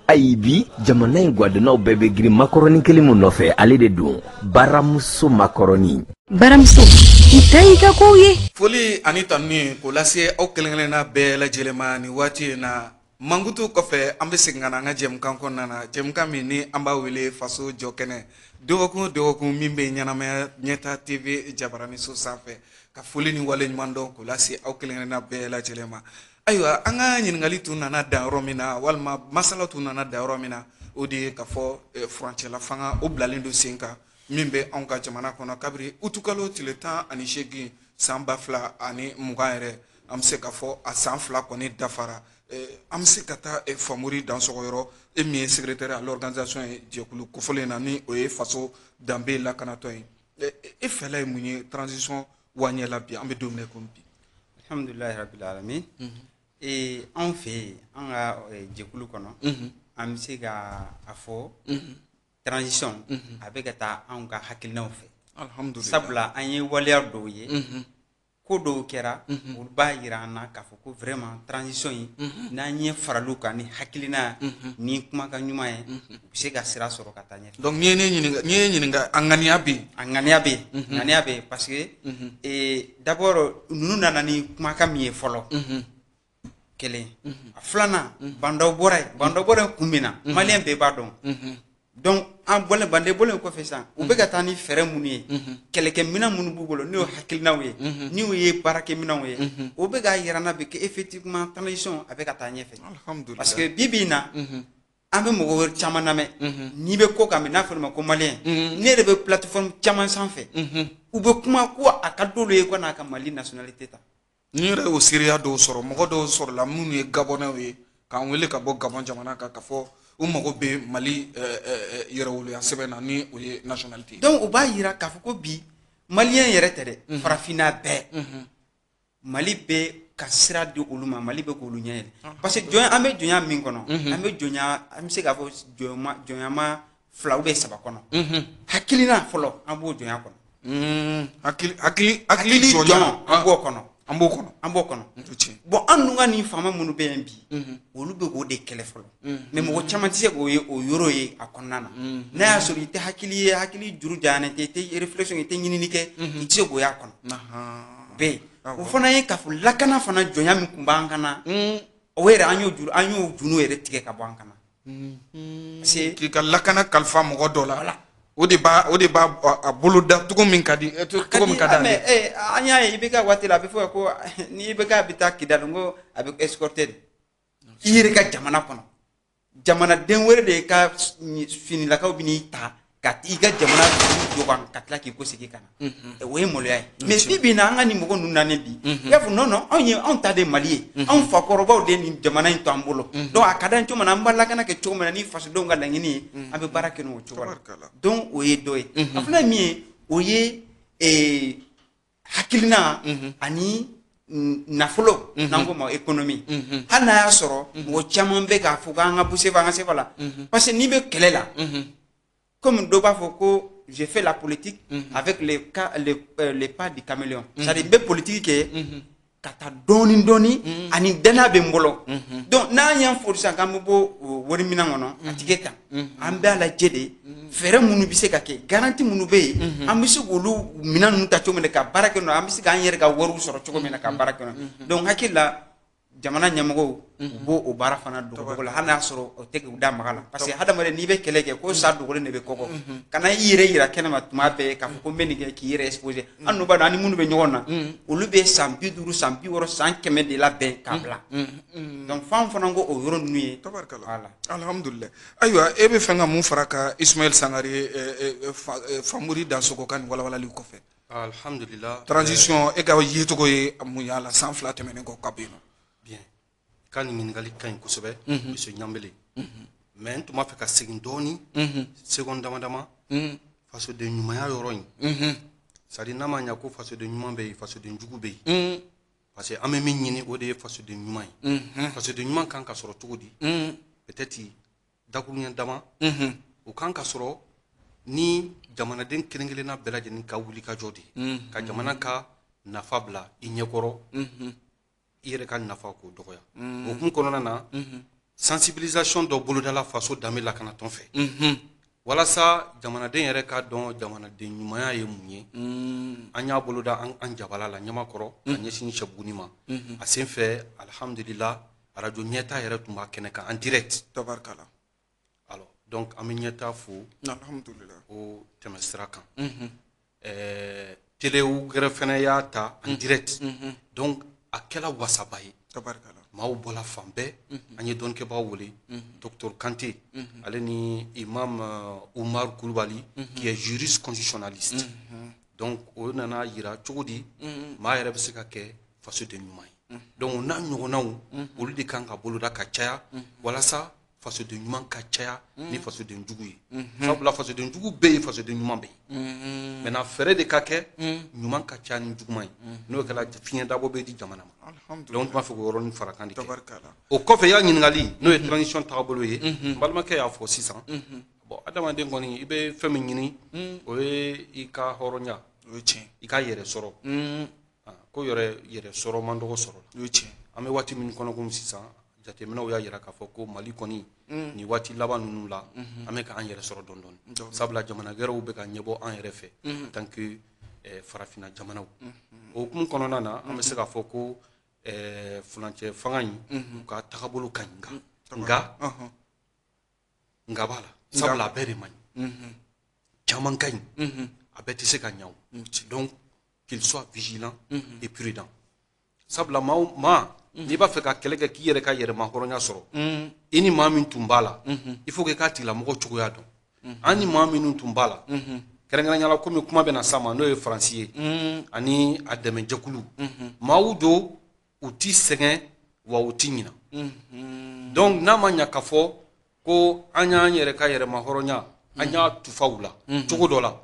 Ayi, bi jamana in gwadonnaw bɛɛ bɛ girin makɔrɔni kelen min nɔfɛ, ale de don, Baramuso makɔrɔni. Baramuso, i ta y'i ka kow ye. Foli ani tanuni k'o lase aw kelen kelenna bɛɛ lajɛlen ma nin waati in na. Mankutu kɔfɛ, an bɛ segin ka na an ka jɛmukan kɔnɔna na, jɛmukan min ni an b'a wele Faso Jɔ Kɛnɛ, dɔgɔkun o dɔgɔkun, min bɛ ɲɛnamaya Ɲɛta TV jabaraniso sanfɛ. Ka foli ni waleɲuman dɔn k'o lase aw kelen kelenna bɛɛ lajɛlen ma. Ayiwa, an ka ɲininkali tun nana dan yɔrɔ min na, walima masala tun nana dan yɔrɔ min na, o de ye k'a fɔ furancɛla fanga o bilalen don sen kan, min bɛ anw ka jamana kɔnɔ kabiri utukalo tile 18 san 2020 yɛrɛ. An bɛ se k'a fɔ a san 2 kɔni dafara. An bɛ se ka taa Famori Dansɔgɔ yɔrɔ, e min ye secrétaire à l'organisation ye jɛkulu kofɔlen na, ni o ye Faso Danbe Lakanatɔ ye, e fɛla ye mun ye transition waɲɛ la bi, an bɛ don min na i komi bi? Alhamdulilayi rabbil alamin. Anw fɛ yen, an ka jɛkulu kɔnɔ, an bɛ se ka a fɔ transition a bɛ ka taa anw ka hakilinaw fɛ. Alhamdulilayi. Sabula an ye waleya dɔw ye, ko dɔw kɛra, olu b'a yira an na k'a fɔ ko vraiment transition in, n'an ye faraliw kan ni hakilina ni kumakan ɲuman ye, u bɛ se ka sira sɔrɔ ka taa ɲɛfɛ. Donc n'i ye ne ɲininka, n'i ye ɲininka, a ŋaniya bɛ yen. A ŋaniya bɛ yen, ŋaniya bɛ yen, parce que d'abord ninnu nana ni kumakan min ye fɔlɔ kelen, a filanan bandaw bɔra yen. Bandaw bɔra yen kun min na, maliyɛn bɛɛ b'a dɔn. Donc an bɔlen bande bɔlen kɔfɛ sisan, u bɛ ka taa ni fɛɛrɛ minnu ye, kɛlɛkɛminɛn minnu b'u bolo, n'o ye hakilinaw ye, n'o ye baarakɛminɛnw ye, o bɛ k'a yira n na bi que effectivement transition a bɛ ka taa ɲɛfɛ. Alhamdulilayi. Parce que bi bi in na, an bɛ mɔgɔ wɛrɛ caman lamɛn, n'i bɛ ko kan mɛn n'a fɔra ma ko maliyɛn, ne yɛrɛ bɛ plateforme caman sanfɛ, u bɛ kuma ko a ka d'olu ye ko n'a ka Mali nationalité ta. N yɛrɛ y'o seereya dɔw sɔrɔ, mɔgɔ dɔw sɔrɔla minnu ye Gabɔnɛw ye, k'an wele ka bɔ Gabɔn jamana kan, k'a fɔ u mago bɛ Mali yɛrɛwoloya sɛbɛn na, ni o ye nationalité ye. Donc o b'a yira k'a fɔ ko bi maliyɛn yɛrɛ tɛ dɛ, farafinna bɛɛ, Mali bɛ ka sira di olu ma, Mali bɛ k'olu ɲɛ yɛlɛ, parce que jɔnya, an bɛ jɔnya min kɔnɔ, an bɛ jɔnya, an bɛ se k'a fɔ jɔnya, jɔnyama 2 ou bien 3 kɔnɔ. Hakilina fɔlɔ, an b'o jɔnya kɔnɔ. Hakili, hakili, hakili jɔn, an b'o kɔnɔ. An b'o kɔnɔ. An b'o kɔnɔ. O tiɲɛ. Bon, an dun ka nin faama minnu bɛ yen bi, olu bɛ k'o de kɛlɛ fɔlɔ, mais mɔgɔ caman tɛ se k'o ye, o yɔrɔ ye a kɔnɔna na. N'a y'a sɔrɔ i tɛ hakili ye, hakili juru janyalen tɛ, i tɛ réflexion, i tɛ ɲinini kɛ, i tɛ se k'o y'a kɔnɔ. O bɛ yen. O fana ye k'a fɔ lakana fana, jɔnya min tun b'an kan na, o yɛrɛ an y'o juru, an y'o junu yɛrɛ tigɛ ka bɔ an kan na. Parce que k'i ka lakana kalifa mɔgɔ dɔ la, o de b'a a bolo da cogo min ka di, cogo min ka d'ale. Mais an y'a ye IBK waati la, a bɛ fɔ ko ni IBK bɛ taa Kidali, n ko a bɛ escorter de. I yɛrɛ ka jamana kɔnɔ, jamanaden wɛrɛ de ka finilakaw bɛ n'i ta ka i ka jamana jɔ kan, ka tila k'i ko segin ka na, o ye maloya ye. Mais bi bi in na, an ka nin mɔgɔ ninnu nanen bi, i b'a fɔ non non, anw ye anw ta de Mali ye, anw fakɔrɔbaw de ye nin jamana in to an bolo, donc a ka d'an cogo min na, an b'a lakana kɛ cogo min na, ni fasodenw ka laɲini ye, an bɛ baara kɛ n'o cogo la. Donc o ye dɔ ye. A filanan ye min ye, o ye hakilina ani nafolo, n'an ko ma économie. Hali n'a y'a sɔrɔ mɔgɔ caman bɛ k'a fɔ k'an ka bɔ CFA, an ka CFA la, parce que n'i bɛ kɛlɛ la, comme dɔ b'a fɔ ko je fais la politique avec les pas du caméléon, c'est-à-dire n bɛ politique kɛ ka taa dɔɔni dɔɔni, ani danaya bɛ n bolo. Donc n'an y'an fo sisan k'an bɛ bɔ o wari minɛn kɔnɔ, a ti kɛ tan. An b'a lajɛ de fɛɛrɛ minnu bɛ se ka kɛ, garantie minnu bɛ yen, an bɛ se k'olu minɛn ninnu ta cogo min na ka baara kɛ n'o ye, an bɛ se k'an yɛrɛ ka wariw sɔrɔ cogo min na ka baara kɛ n'o ye. Donc n hakili la, jamana ɲɛmɔgɔw u b'o o baara fana dogo la, hali n'a sɔrɔ o tɛ k'u da maga la, parce que hadamaden n'i bɛ kɛlɛ kɛ, ko sa dogolen de bɛ kɔgɔ, kana i yɛrɛ yira kɛnɛma tuma bɛɛ k'a fɔ ko n bɛ nin kɛ, k'i yɛrɛ exposer. An dun b'a dɔn, an ni minnu bɛ ɲɔgɔn na, olu bɛ san 50, san 60, san 100 de labɛn k'a bila. Donc f'an fana ko o yɔrɔ ninnu ye. Tabarikala. Voilà. Alhamdulilayi. Ayiwa, e bɛ fɛn ka mun fara ka Ismaël Sangare, Famori Dansoko ka nin walawalali kɔfɛ? Alhamdulillah. Transition, e ka yecogo ye mun y'a la san 2 tɛmɛnen kɔ ka bɔ yen nɔ? Bien, ka nin ɲininkali ka ɲi kosɛbɛ, monsieur Ɲanbele, mais n tun b'a fɛ ka segin dɔɔni, seconde dama dama. Fasoden ɲumanya yɔrɔ in, c'est à dire n'a ma ɲa ko fasoden ɲuman bɛ yen, fasoden jugu bɛ yen, parce que an bɛ min ɲini, o de ye fasoden ɲuman ye. Fasoden ɲuman kan ka sɔrɔ cogo di? Peut-être dakuruɲɛ dama, o kan ka sɔrɔ ni jamanaden kelen kelenna bɛɛ lajɛlen ka wuli ka jɔ de ye ka jamana ka nafa bila i ɲɛkɔrɔ, i yɛrɛ ka nafa k'o dɔgɔya. O hukumu kɔnɔna na, sensibilisation dɔ bolodala Faso Danbe Lakanatɔn fɛ walasa jamanaden yɛrɛ ka dɔn jamanaden ɲumanya ye mun ye. An y'a boloda an jabala la Ɲamakɔrɔ ka ɲɛsin Sɛbuguni ma. A sen fɛ, alhamdulillah, arajo Ɲɛta yɛrɛ tun b'a kɛnɛ kan en direct. Tabarikala. Alors donc an bɛ Ɲɛta fo Alhamdulillah. o tɛmɛsira kan. Télé wɛrɛ fɛnɛ y'a ta en direct, donc a kɛla wasaba ye. Tabarikala. Maaw bɔla fan bɛɛ. An ye dɔnnikɛbaaw wele, docteur Kante, ale ni imam Umar Kulubali, qui est juriste constitutionnaliste. Donc o nana yira cogo di maa yɛrɛ bɛ se ka kɛ fasoden ɲuman ye. Donc o n'a ɲɔgɔnnaw, olu de kan ka boloda ka caya walasa fasoden ɲuman ka caya ni fasoden jugu ye, sabula fasoden jugu bɛ yen, fasoden ɲuman bɛ yen. Maintenant fɛɛrɛ de ka kɛ ɲuman ka ca ni juguman ye. N'o kɛra, fiɲɛ dabɔ bɛ di jamana ma. Donc n tun b'a fɛ k'o yɔrɔnin fara kan de kɛ. Tabarikala. O kɔfɛ, i y'a ɲininkali, n'o ye transition tagabolo ye, n balimakɛ y'a fɔ sisan. Bon, adamaden kɔni, i bɛ fɛn min ɲini, o ye i ka hɔrɔnya, O ye tiɲɛ. i ka yɛrɛ sɔrɔ. Ko yɛrɛ sɔrɔ man dɔgɔ sɔrɔ la. O ye tiɲɛ. An bɛ waati min kɔnɔ komi sisan, jateminɛw y'a yira k'a fɔ ko Mali kɔni, nin waati laban ninnu la, an bɛ k'an yɛrɛ sɔrɔ dɔɔni dɔɔni, sabula jamana wɛrɛw bɛ ka ɲɛbɔ an yɛrɛ fɛ en tant que farafinna jamanaw. O hukumu kɔnɔna na, an bɛ se k'a fɔ ko furancɛ fanga in, u ka tagabolo ka ɲi, nka nka b'a la, sabula a bɛɛ de man ɲi. Caman ka ɲi, a bɛɛ tɛ se ka ɲa o. Donc qu'il soit vigilant et prudent, sabula maa o maa n'i b'a fɛ ka kɛlɛ kɛ k'i yɛrɛ ka yɛrɛma hɔrɔnya sɔrɔ, i ni maa min tun b'a la, il faut que k'a tigilamɔgɔ cogoya dɔn. An ni maa minnu tun b'a la, kɛrɛnkɛrɛnnenya la, komi kuma bɛna s'a ma, n'o ye Faransi ye ani a dɛmɛjɛkulu, maaw don, u ti sɛgɛn wa u ti ɲina. Donc n'a ma ɲa k'a fɔ ko an y'an yɛrɛ ka yɛrɛma hɔrɔnya, an y'a tufa u la cogo dɔ la,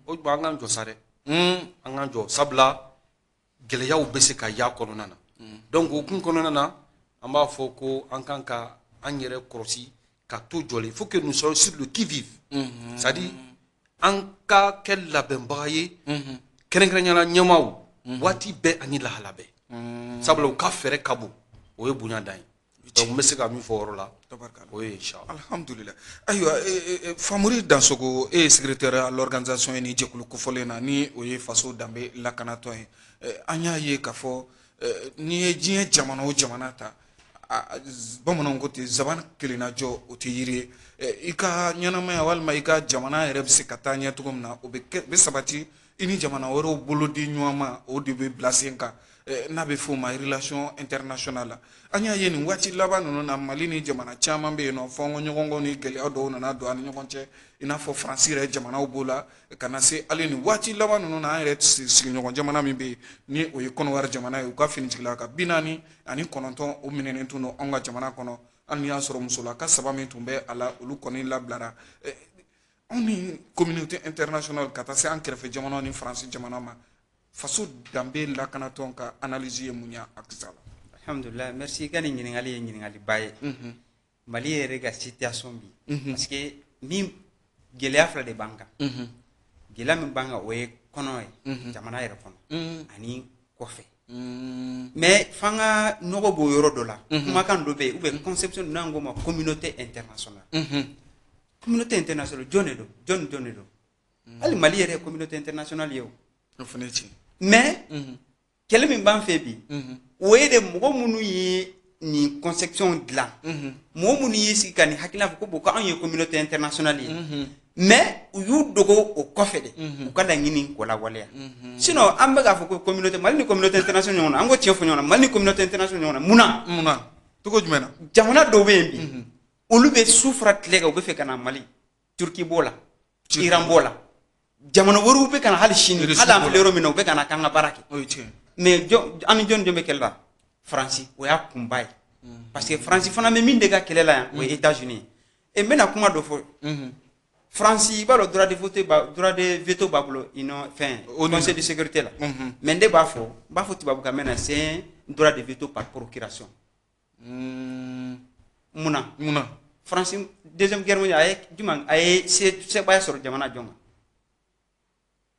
o tuma an k'an jɔ sa dɛ, an k'an jɔ, sabula gɛlɛyaw bɛ se ka y'a kɔnɔna na. Donc o kun kɔnɔna na, an b'a fɔ ko an kan ka an yɛrɛ kɔlɔsi ka to jɔlen. Il faut que nous soyons sur le qui-vive, c'est à dire an ka kɛ labɛnbaga ye, kɛrɛnkɛrɛnnenya la ɲɛmaaw, waati bɛɛ ani lahala bɛɛ, sabula u ka fɛɛrɛ ka bon, o ye bonya dan ye. Donc n bɛ se ka min fɔ o yɔrɔ la, Tabarikala. o ye inchallah. Alhamdulillah. Ayiwa, Famori Dansogo, e ye secrétaire à l'organisation ye ni jɛkulu kofɔlen na, ni o ye Faso Danbe Lakanatɔn ye. An y'a ye k'a fɔ n'i ye diɲɛ jamana o jamana ta, bamananw ko ten, zaban kelenna jɔ o tɛ yiri ye. I ka ɲɛnamaya walima i ka jamana yɛrɛ bɛ se ka taa ɲɛ cogo min na, o bɛ kɛ bɛ sabati i ni jamana wɛrɛw bolo di ɲɔgɔn ma, o de bɛ bila sen kan, n'a bɛ f'o ma relation internationale la. An y'a ye nin waati laban ninnu na, Mali ni jamana caman bɛ yen nɔ, fɔnkɔ ɲɔgɔnkɔ ni gɛlɛya dɔw nana don an ni ɲɔgɔn cɛ, i n'a fɔ Faransi yɛrɛ jamanaw b'o la, ka na se hali nin waati laban ninnu na, an yɛrɛ sigiɲɔgɔn jamana min bɛ yen, ni o ye Kɔnɔwari jamana ye, u ka finitigilaka 49, o minɛnen tun don anw ka jamana kɔnɔ, hali n'i y'a sɔrɔ musolaka saba min tun bɛ a la, olu kɔni labilara. Anw ni communauté internationale, ka taa se an kɛrɛfɛ jamanaw ni Faransi jamana ma, Faso Danbe Lakanatɔn ka analyse ye mun ye a kisa la? Alhamdulillah, merci. I ka nin ɲininkali ye ɲininkaliba ye. Mali yɛrɛ ka situation bi, parce que min gɛlɛya fila de b'an kan. Gɛlɛya min b'an kan, o ye kɔnɔ ye, jamana yɛrɛ kɔnɔ ani kɔfɛ. Mais f'an ka nɔgɔ b'o yɔrɔ dɔ la. Kumakan dɔ bɛ yen, ou bien conception n'an k'o ma communauté internationale. Communauté internationale, jɔn de don? Jɔn ni jɔn de don? Hali Mali yɛrɛ ye communauté internationale ye o. O fana ye tiɲɛ. Mais kɛlɛ min b'an fɛ bi, o ye de mɔgɔ minnu ye nin conception dilan, mɔgɔ minnu y'i sigi ka nin hakilina fɔ ko bon, ko anw ye communauté internationale ye, mais u y'u dogo o kɔfɛ de u ka laɲini k'o lawaleya. Sinon an bɛ k'a fɔ ko communauté Mali ni communauté internationale ɲɔgɔn na, an ko tiɲɛ fɔ ɲɔgɔn na, Mali ni communauté internationale ɲɔgɔn na, mun na? Mun na? Cogo jumɛn na? Jamana dɔw bɛ yen bi, olu bɛ su fara tile kan, u bɛ fɛ ka na Mali. Turki b'o la, Iran b'o la, jamana wɛrɛw bɛ ka na hali sini, Russie hali an b'o filɛ yɔrɔ min na, u bɛ ka na k'an ka baara kɛ. O ye tiɲɛ. Mais jɔn an ni jɔn jɔn bɛ kɛlɛ la? Faransi, o y'a kunba ye, parce que Faransi fana bɛ min de ka kɛlɛ la yan, o ye États-Unis ye. Et n bɛna kuma dɔ fɔ. France i b'a dɔn droit de vote ba droit de veto b'a bolo ino fɛn conseil de sécurité la. Mais ne b'a fɔ n b'a fɔ tubabukan mɛn na, c'est un droit de veto par procuration. Munna? Munna? France, deuxième guerre mondiale, a ye jumɛn, a ye sebaaya sɔrɔ jamana jɔn kan?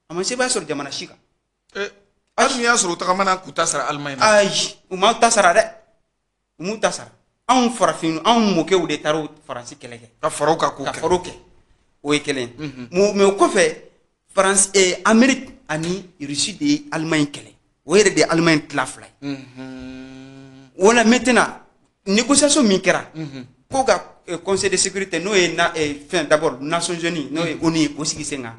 A ma sebaaya sɔrɔ jamana si kan. Hali n'i y'a sɔrɔ u tagamana k'u ta sara Allemagne na. Ayi, u m'aw ta sara dɛ, u m'u ta sara. Anw farafin, anw mɔkɛw de taara o Faransi kɛlɛ kɛ. Ka fara u kan k'o kɛ. Ka fara u kɛ, o ye kelen ye. Mais o kɔfɛ, France, Amérique ani Russie de ye Allemagne kɛlɛ. O yɛrɛ de ye Allemagne tila fila ye. O la maintenant, négociation min kɛra ko ka conseil de sécurité, n'o ye na fɛn d'abord Nations Unies, n'o ye ONU ye, k'o sigi sen kan,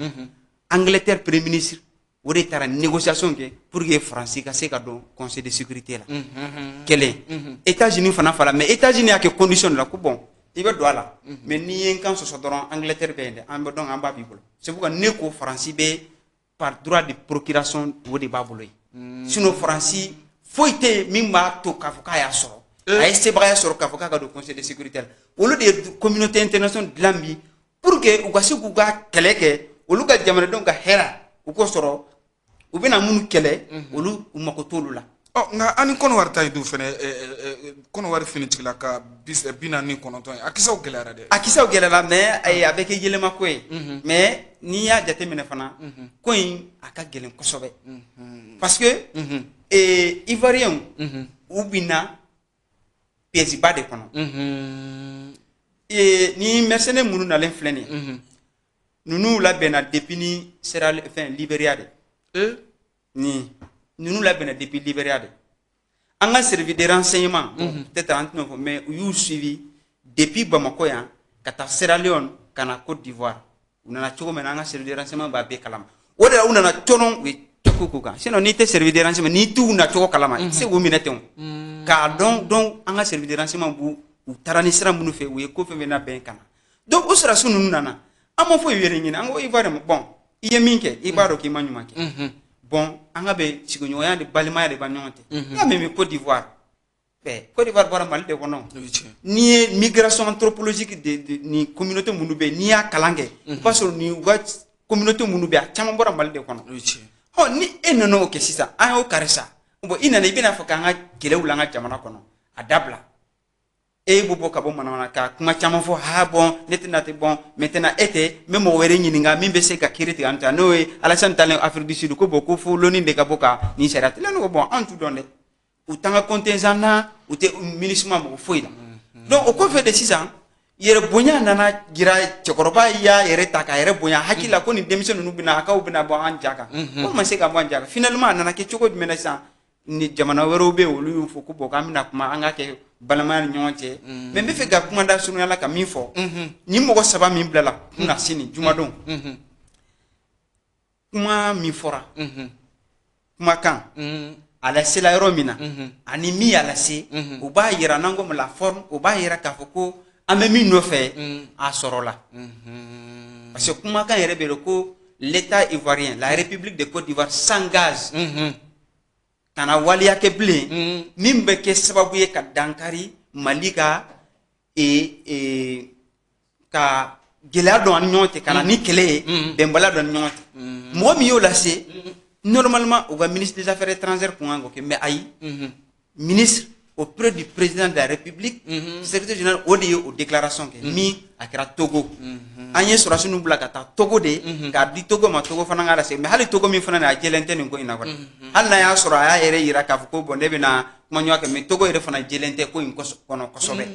Angleterre premier ministre o de taara négociation kɛ pour que Faransi ka se ka don conseil de sécurité la. Kelen, États-Unis fana fala, mais États-Unis y'a kɛ condition de la ko bon, i bɛ don a la, mais n'i ye n kan sɔsɔ dɔrɔn, Angleterre bɛ yen dɛ, an bɛ donc an b'a b'i bolo. C'est pourquoi ne ko Faransi bɛ par droit de procuration, o de b'a bolo yen. Sinon Faransi foyi tɛ yen min b'a to k'a fɔ k'a y'a sɔrɔ, a ye sebagaya sɔrɔ k'a fɔ k'a ka don conseil de sécurité la. Olu de ye communauté internationale dilan bi pour que u ka se k'u ka kɛlɛ kɛ, olu ka jamanadenw ka hɛrɛ u k'o sɔrɔ, u bɛna minnu kɛlɛ, olu u mako t'olu la. Ɔ nka an ni Kɔnɔwari ta in dun fɛnɛ, Kɔnɔwari finitigila ka 49 ye, a kisɛw gɛlɛyara dɛ. A kisɛw gɛlɛyara, mais a bɛ kɛ yɛlɛmako ye. Mais n'i y'a jateminɛ fana, ko in a ka gɛlɛn kosɛbɛ, parce que Ivoirien u binna piège ba de kɔnɔ. Ni mercenaires minnu nalen filɛ nin ye, ninnu labɛnna depuis ni Sierra fɛn Libéria de. Ni ninnu labɛnna depuis Libéria de. An ka service de renseignement, peut-être an tɛna fɔ, mais u y'u suivi depuis Bamako yan ka taa Sierra Leone ka na Côte d'Ivoire. U nana cogo min na, an ka service de renseignement b'a bɛɛ kalama. O de la u nana cɔnɔ, u ye cɔku k'u kan. Sinon n'i tɛ service de renseignement, n'i t'u nacogo kalama, i tɛ se k'u minɛ ten o. K'a dɔn donc an ka service de renseignement b'u u taara ni sira minnu fɛ, u ye ko fɛn fɛn labɛn ka na. Donc o sɔrɔdasi ninnu nana, an ma foyi wɛrɛ ɲini, an ko Ivoire ma bon, i ye min kɛ, i b'a dɔn k'i ma ɲuman kɛ. Bon, an ka bɛ sigiɲɔgɔnya de, balimaya de b'an ɲɔgɔn cɛ. N'i y'a mɛn Côte d'Ivoire, Côte d'Ivoire bɔra Mali de kɔnɔ. N'i ye migration anthropologique de ni communauté minnu bɛ yen, n'i y'a kalan kɛ, i b'a sɔrɔ ni u ka communauté minnu bɛ yen, a caman bɔra Mali de kɔnɔ. Ɔ ni e nana o kɛ sisan, an y'o kari sa. Bon, i nana i bɛna fɔ k'an ka kɛlɛ wuli an ka jamana kɔnɔ, a dabila. E b'o bɔ ka bɔ manamana ka kuma caman fɔ, ha bon ne tɛna tɛ bon maintenant e tɛ n bɛ mɔgɔ wɛrɛ ɲininka min bɛ se ka kiiri tigɛ an ta, n'o ye Alassane talen Afrique du Sud ko bon ko fo loni de ka bɔ ka nin sariya tigɛ. Ne ko bon, anw t'u dɔn dɛ, u t'an ka contingent na, u tɛ MINUSMA mɔgɔ foyi la. Donc o kɔfɛ de sisan, yɛrɛ bonya nana jira, cɛkɔrɔba y'a yɛrɛ ta k'a yɛrɛ bonya hakili la ko nin denmisɛn ninnu bɛna a kaw bɛna bɔ an ja kan, ko ma se ka bɔ an ja kan. Finalement a nana kɛ cogo jumɛn na sisan, ni jamana wɛrɛw bɛ yen, olu y'u fɔ ko bon k'an bɛna kuma, an ka kɛ balimaya ni ɲɔgɔn cɛ. Mais n bɛ fɛ ka kuma da surunya la ka min fɔ, ni mɔgɔ saba min bilala kunna sini jumadon, kuma min fɔra, kumakan a lasela yɔrɔ min na ani min y'a lase, o b'a yira n'an ko ma la forme, o b'a yira k'a fɔ ko an bɛ min nɔfɛ a sɔrɔla. Parce que kumakan yɛrɛ bɛ yen ko l'État ivoirien, la République de Côte d'Ivoire s'engage kana waleya kɛ bilen min bɛ kɛ sababu ye ka dankari Mali ka ka gɛlɛya don an ni ɲɔgɔn cɛ, ka na ni kɛlɛ ye, bɛnbaliya don an ni ɲɔgɔn cɛ. Mɔgɔ min y'o lase, normalement u ka ministre des affaires étrangères kun kan k'o kɛ, mais ayi, ministre auprès du président de la République, secrétaire général, o de ye o déclaration kɛ min a kɛra Togo. An ye sɔrɔdasi ninnu bila ka taa Togo de k'a di Togo ma, Togo fana k'a lase. Mais hali Togo min fana a jɛlen tɛ nin ko in na kɔni, hali n'a y'a sɔrɔ a y'a yɛrɛ yira k'a fɔ ko bon ne bɛna kuma ɲɔgɔn kɛ, mais Togo yɛrɛ fana jɛlen tɛ ko in kɔnɔ kosɛbɛ.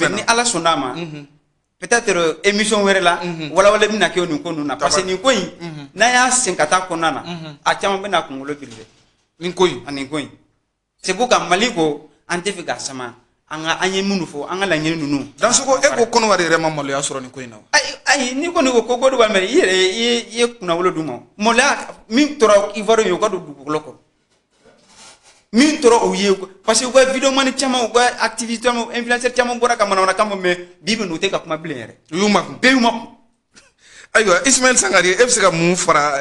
Mais ni Ala sɔnn'a ma, peut-être émission wɛrɛ la, walawala bɛna kɛ nin ko ninnu na, parce que nin ko in n'an y'a sen ka taa kɔnɔna na, a caman bɛna kunkolo biri dɛ. Nin ko in, a nin ko in, c'est pourquoi Mali ko an tɛ fɛ k'a sama, an ka an ye minnu fɔ, an ka laɲini ninnu. Dansoko, e ko Kɔnɔwari yɛrɛ ma maloya sɔrɔ nin ko in na wa? Ayi ayi, n'i kɔni ko ko Côte d'Ivoire, i yɛrɛ i ye kunnawolo d'u ma. Maloya min tora Ivoire ye, u ka don dugukolo kɔrɔ. Min tora u ye, parce que u ka vidéoman caman, u ka activiste caman, influenceur caman bɔra ka manamanakan fɔ, mais bi bi in u tɛ ka kuma bilen yɛrɛ. U y'u makun. Bɛɛ y'u makun. Ayiwa Ismaël Sangare, e bɛ se ka mun fara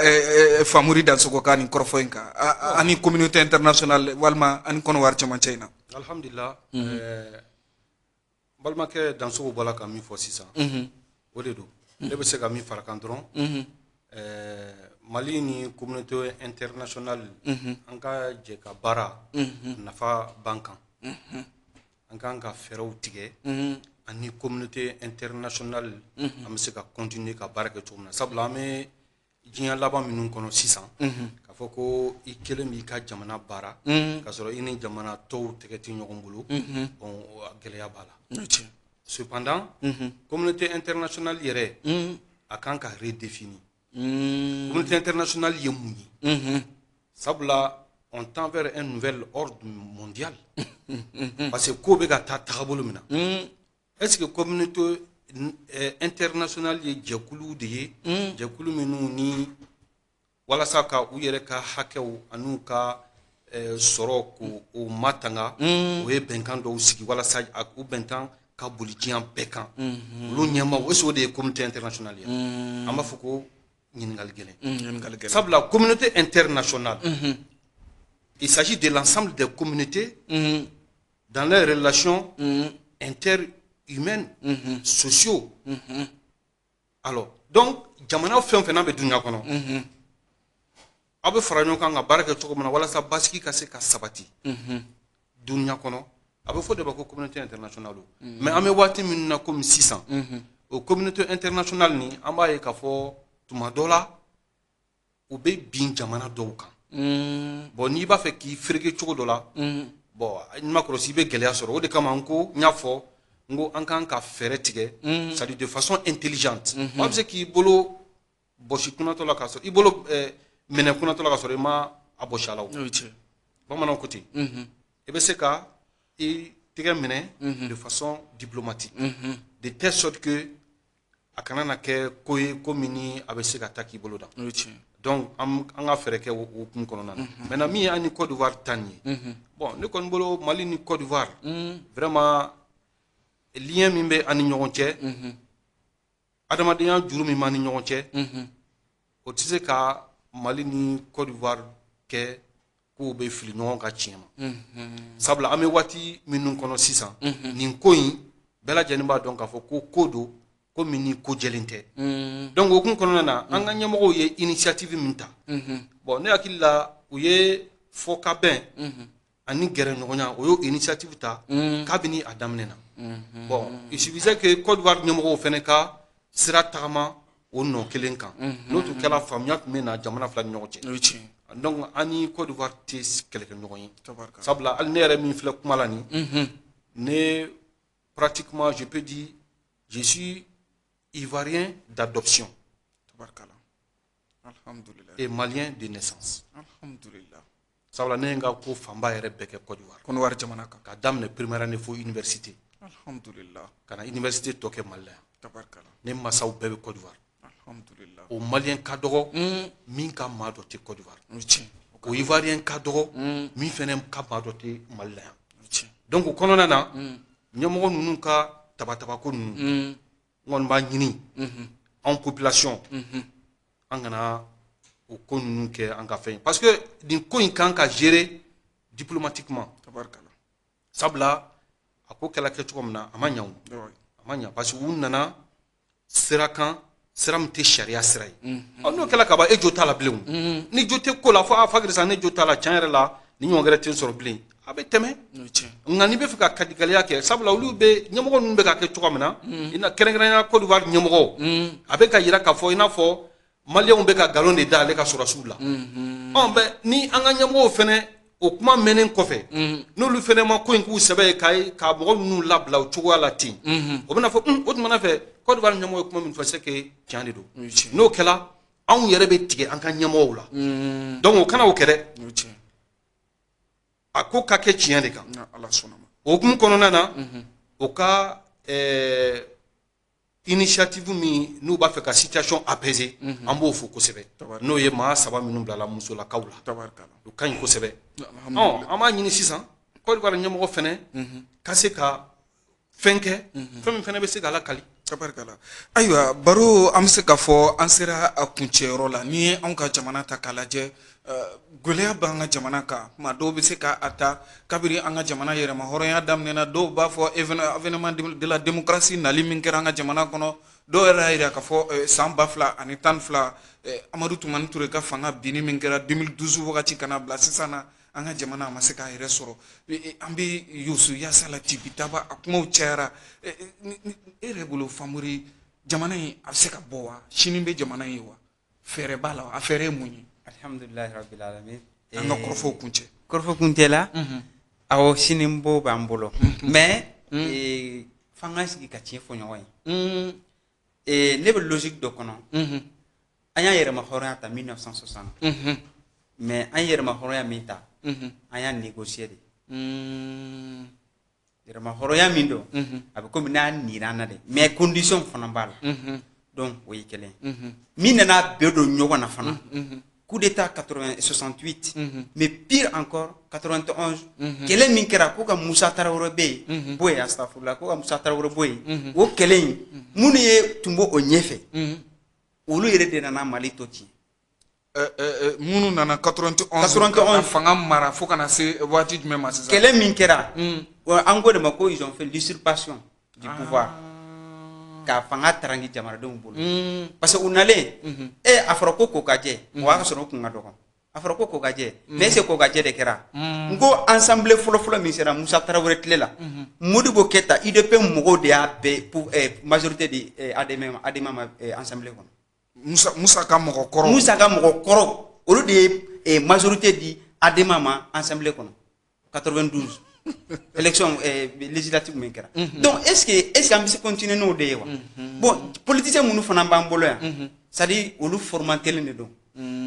Famori Dansoko ka nin kɔrɔfɔ in kan ani communauté internationale walima ani Kɔnɔwari cɛmancɛ in na? Alhamdulillah, balimakɛ Dansoko bɔra ka min fɔ sisan, o de don. Ne bɛ se ka min fara kan dɔrɔn, Mali ni communauté internationale, an ka jɛ ka baara, nafa b'an kan. An kan ka fɛɛrɛw tigɛ ani communauté internationale, an bɛ se ka continuer ka baara kɛ cogo min na, sabula an bɛ diɲɛ laban minnu kɔnɔ sisan, k'a fɔ ko i kelen b'i ka jamana baara k'a sɔrɔ i ni jamana tɔw tɛgɛ tɛ ɲɔgɔn bolo, bon, gɛlɛya b'a la. Cependant, communauté internationale yɛrɛ, a kan ka redéfinir. Communauté internationale ye mun ye? Sabula on tend vers un nouvel ordre mondial, parce que ko bɛ ka taa tagabolo min na, est-ce que communauté internationale ye jɛkulu de ye, jɛkulu minnu ni walasa ka u yɛrɛ ka hakɛw an'u ka sɔrɔ k'o o matanga, o ye bɛnkan dɔw sigi walasa u bɛnkan ka boli diɲɛ bɛɛ kan, olu ɲɛmaaw, est-ce que o de ye communauté internationale ye? An b'a fɔ ko ɲininkali gɛlɛn, sabula communauté internationale, il s'agit de l'ensemble des communautés dans leurs relations interhumaines, sociaux. Alors, donc, jamana fɛn o fɛn n'a bɛ dunuya kɔnɔ, aw bɛ fara ɲɔgɔn kan ka baara kɛ cogo min na walasa basigi ka se ka sabati dunuya kɔnɔ, a bɛ fɔ de ma ko communauté internationale. Mais an bɛ waati min na komi sisan, o communauté internationale nin, an b'a ye k'a fɔ tuma dɔ la, u bɛ bin jamana dɔw kan. Bon, n'i b'a fɛ k'i fereke cogo dɔ la, bon, n'i ma kɔlɔsi, i bɛ gɛlɛya sɔrɔ. O de kama n ko, n y'a fɔ n ko an kan ka fɛɛrɛ tigɛ, c'est à dire de façon intelligente. Maa bɛ se k'i bolo bɔsi kunnatɔ la k'a sɔrɔ i bolo minɛ kunnatɔ la k'a sɔrɔ i ma a bɔsi a la. O bamananw ko ten, i bɛ se ka i tɛgɛ minɛ de façon diplomatique, de telle sorte que a kana na kɛ ko ye, ko min ni a bɛ se ka taa k'i bolo da. Donc an ka fɛɛrɛ kɛ o hukumu kɔnɔna na. Maintenant, min ye an ni Côte d'Ivoire ta nin ye, bon, ne kɔni bolo, Mali ni Côte d'Ivoire, vraiment, lien min bɛ an ni ɲɔgɔn cɛ, adamadenya juru min b'an ni ɲɔgɔn cɛ, o tɛ se ka Mali ni Côte d'Ivoire kɛ k'o bɛ fili ɲɔgɔn ka tiɲɛ ma, sabula an bɛ waati minnu kɔnɔ sisan, nin ko in, bɛɛ lajɛlen b'a dɔn k'a fɔ ko ko don, ko min ni ko jɛlen tɛ. Donc o hukumu kɔnɔna na, an ka ɲɛmɔgɔw ye initiative min ta, bon, ne hakili la, u ye fɔkabɛn ani gɛrɛɲɔgɔnya, o y'o initiative ta kabini a daminɛ na. Bon, il suffisait que Côte d'Ivoire ɲɛmɔgɔw fana ka sira tagama o nɔ kelen kan. N'o tun kɛra, faamuya tun bɛ na jamana fila ni ɲɔgɔn cɛ. Donc an ni Côte d'Ivoire tɛ kɛlɛkɛ ɲɔgɔn ye, sabula hali ne yɛrɛ min filɛ kuma la nin, ne, pratiquement, je peux dire, je suis ivoirien d'adoption et malien de naissance, sabula ne ye n ka ko fanba yɛrɛ bɛɛ kɛ Côte d'Ivoire. Côte d'Ivoire jamana kan. Ka daminɛ première année fo université, ka na université tɔ kɛ Mali la yan. Ne masaw bɛɛ bɛ Côte d'Ivoire. O malien ka dɔgɔ min ka maa dɔ tɛ Côte d'Ivoire, o ivoirien ka dɔgɔ min fɛnɛ ka maa dɔ tɛ Mali la yan. Donc o kɔnɔna na, ɲɛmɔgɔ ninnu ka tabatabako ninnu, n kɔni b'a ɲini anw population, an kana o ko ninnu kɛ an ka fɛn ye, parce que nin ko in kan ka gérer diplomatiquement, sabula a ko kɛla kɛ cogo min na, a ma ɲa, o a ma ɲa, parce que u nana sira kan, sira min tɛ sariya sira ye. Ɔ, n'o kɛla ka ban, e jo t'a la bilen. O ni jo tɛ ko la, fɔ a Fagiri sa, ne jo t'a la, tiɲɛ yɛrɛ la, ni ɲɔgɔn wɛrɛ tɛ n sɔrɔ bilen, a bɛ tɛmɛ. Nka n'i bɛ fɛ ka kadigɛlɛya kɛ, sabula olu bɛ ɲɛmɔgɔ ninnu bɛ ka kɛ cogo min na, i na kɛrɛnkɛrɛnnenya Côte d'Ivoire ɲɛmɔgɔw, a bɛ ka yira k'a fɔ i n'a fɔ maliyɛnw bɛ ka nkalon de da ale ka sɔrɔdasiw la. Ɔ bɛ ni an ka ɲɛmɔgɔw fɛnɛ, o kuma mɛnnen kɔfɛ, n'olu fɛnɛ ma ko in k'u sɛbɛ ye ka mɔgɔ ninnu labila o cogoya la ten, o bɛna fɔ o tuma fɛ Côte d'Ivoire ɲɛmɔgɔ ye kuma min fɔ, c'est que tiɲɛ de don. N'o kɛla, anw yɛrɛ bɛ tigɛ an ka ɲɛmɔgɔw la. Donc o kana o kɛ dɛ, a ko ka kɛ tiɲɛ de kan. O hukumu kɔnɔna na, o ka initiative min n'u b'a fɛ ka situation apaiser, an b'o fo kosɛbɛ. N'o ye maa saba minnu bilala musolakaw la, o ka ɲi kosɛbɛ. Ɔ, an b'a ɲini sisan Côte d'Ivoire ɲɛmɔgɔ fɛnɛ ka se ka fɛn kɛ, fɛn min fɛnɛ bɛ se k'a lakali. Tabarikala. Ayiwa, baro an bɛ se k'a fɔ an sera a kuncɛyɔrɔ la. N'i ye anw ka jamana ta k'a lajɛ, gɛlɛya b'an ka jamana kan. Tuma dɔw bɛ se k'a ta kabiri an ka jamana yɛrɛma hɔrɔnya daminɛna, dɔw b'a fɔ avènement de la démocratie nali min kɛra an ka jamana kɔnɔ, dɔw yɛrɛ y'a jira k'a fɔ san 2012, Amadu Tumani Ture ka fanga binni min kɛra 2012 wagati ka na bila sisan na, an ka jamana a ma se k'a yɛrɛ sɔrɔ. An bɛ yosu yaasa la tibitaba, a kumaw cayara. E yɛrɛ bolo, Famori, jamana in a bɛ se ka bɔ wa? Sini bɛ jamana in ye wa? Fɛɛrɛ b'a la wa? A fɛɛrɛ ye mun ye? Alhamdulilahi rabbil alamin. An ka kɔrɔfɔw kuncɛ. Kɔrɔfɔ kuncɛ la, awɔ, sini bɔ b'an bolo, mais f'an ka sigi ka tiɲɛ fɔ ɲɔgɔn ye. Ne bɛ logique dɔ kɔnɔ. An y'a yɛrɛma hɔrɔnya ta 1960, mais an yɛrɛma hɔrɔnya min ta, an y'a négocier de. Yɛrɛma hɔrɔnya min don, a bɛ komi n'a nira an na de, mais condition fana b'a la. Donc o ye kelen min nana bɛɛ don ɲɔgɔn na fana, coup d'état 80 68, mais pire encore 91, kɛlɛ min kɛra ko ka Musa Tarawele bɛ yen bɔ yen, astafurula, ko ka Musa Tarawele bɔ yen, o kɛlɛ in, minnu ye tun b'o ɲɛfɛ, olu yɛrɛ de nana Mali to tiɲɛ. Minnu nana 91 91 fanga mara fo kana se waati jumɛn ma sisan? Kɛlɛ min kɛra, an ko de ma ko ils ont fait l'usurpation du pouvoir, ka fanga tarangi jamanadenw bolo, parce que u nalen, a fɔra ko kokajɛ, o y'a sɔrɔ o kun ka dɔgɔ. A fɔra ko kokajɛ, mais est ce que kokajɛ de kɛra? N ko ensemble fɔlɔfɔlɔ min sera Musa Tarawele tile la, Modibo Keyita, UDP mɔgɔw de y'a bɛɛ majorité di ADEMA, ADEMA ma ensemble kɔnɔ. Musa ka mɔgɔ kɔrɔ. Musa ka mɔgɔ kɔrɔ, olu de ye majorité di ADEMA ma ensemble kɔnɔ 92 élection législative min kɛra. Donc est ce que an bɛ se continuer n'o de ye wa? Bon, politicien minnu fana b'an bolo yan, c'est à dire olu formatelen de don,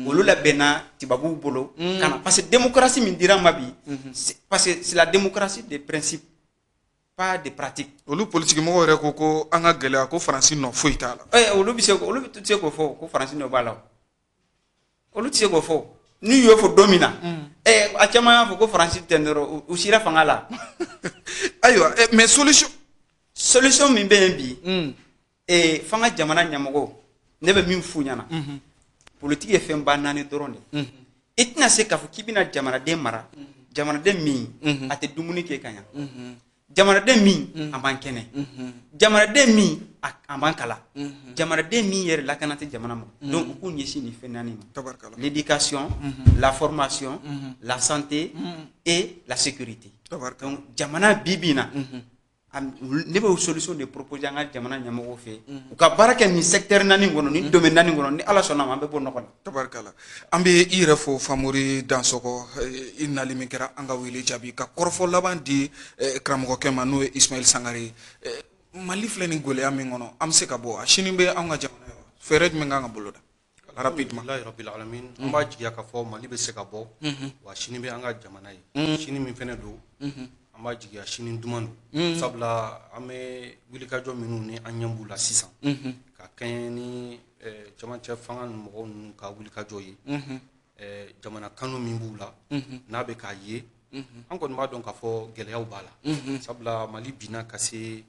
olu labɛnna tubabuw bolo ka na, parce que démocratie min dira an ma bi, parce que c'est la démocratie des principes, pas de pratique. Olu politique mɔgɔw yɛrɛ ko ko an ka gɛlɛya ko Faransi nɔ foyi t'a la. Olu bɛ se, olu tɛ se k'o fɔ ko Faransi nɔ b'a la, olu tɛ se k'o fɔ. N'u y'o fɔ don min na, a caman y'a fɔ ko Faransi tɛ dɔrɔn, u sera fanga la. Ayiwa, mais solution min bɛ yen bi, f'an ka jamana ɲɛmɔgɔw, ne bɛ min f'u ɲɛna, politique ye fɛnba naani dɔrɔn de. I tɛna se k'a fɔ k'i bɛna jamanaden mara, jamanaden min a tɛ dumuni kɛ ka ɲa, jamanaden min a man kɛnɛ, jamanaden min a man kalan, jamanaden min yɛrɛ lakana tɛ jamana ma. Donc u k'u ɲɛsin nin fɛn naani ma: l'éducation, la formation, la santé et la sécurité. Donc jamana bi bi in na, ne bɛ solution de proposer an ka jamana ɲɛmɔgɔw fɛ, u ka baara kɛ nin secteur naani kɔnɔ, nin domaine naani kɔnɔ, ni Ala sɔnna ma, an bɛ bɔ nɔgɔ la. Tabarikala. An bɛ i yɛrɛ fo, Famori Dansɔgɔ, i nali min kɛra an ka wele jaabi, ka kɔrɔfɔ laban di karamɔgɔkɛ ma, n'o ye Ismaël Sangare ye. Mali filɛ nin gɛlɛya min kɔnɔ, an bɛ se ka bɔ a? Sini bɛ anw ka jamana ye wa? Fɛɛrɛ jumɛn kan ka boloda rapidement? Alhamdulilayi rabbil alamin. An b'a jigiya k'a fɔ Mali bɛ se ka bɔ wa, sini bɛ an ka jamana ye. Sini min fɛnɛ don, an b'a jigiya sini duman don, sabula an bɛ wulikajɔ minnu ni an ɲɛ b'u la sisan, ka kɛɲɛ ni cɛmancɛ fanga mɔgɔw ninnu ka wulikajɔ ye, jamana kanu min b'u la, n'a bɛ k'a ye, an kɔni b'a dɔn k'a fɔ gɛlɛyaw b'a la, sabula Mali binna ka se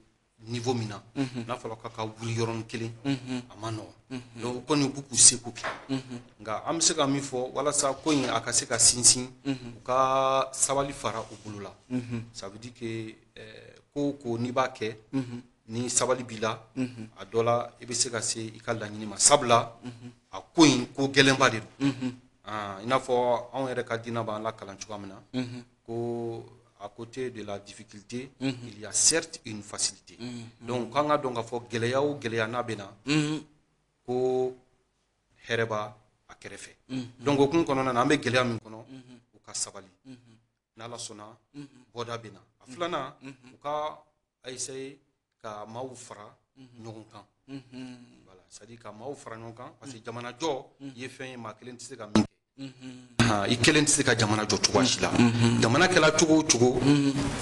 niveau min na, n'a fɔra k'a ka wuli yɔrɔnin kelen, a ma nɔgɔn. Donc u kɔni b'u k'u seko kɛ, nka an bɛ se ka min fɔ walasa ko in a ka se ka sinsin, u ka sabali fara u bolo la. Ça veut dire que ko o ko n'i b'a kɛ ni sabali b'i la, a dɔ la i bɛ se ka se i ka laɲini ma, sabula a ko in ko gɛlɛnba de don. I n'a fɔ anw yɛrɛ ka diinɛ b'an lakalan cogoya min na, ko à côté de la difficulté, il y a certes une facilité. Donc, quand on a donc a fɔ gɛlɛya o gɛlɛya n'a bɛ na, ko hɛrɛ b'a a kɛrɛfɛ. Donc o kun kɔnɔna na, an bɛ gɛlɛya min kɔnɔ, u ka sabali. N'Ala sɔnna, bɔda bɛ na. A filanan, u ka essayer ka maaw fara ɲɔgɔn kan. Voilà, c'est-à-dire ka maaw fara ɲɔgɔn kan, parce que jamana jɔ ye fɛn ye, maa kelen tɛ se ka min kɛ. I kelen tɛ se ka jamana jɔ cogoya si la. Jamana kɛla cogo o cogo,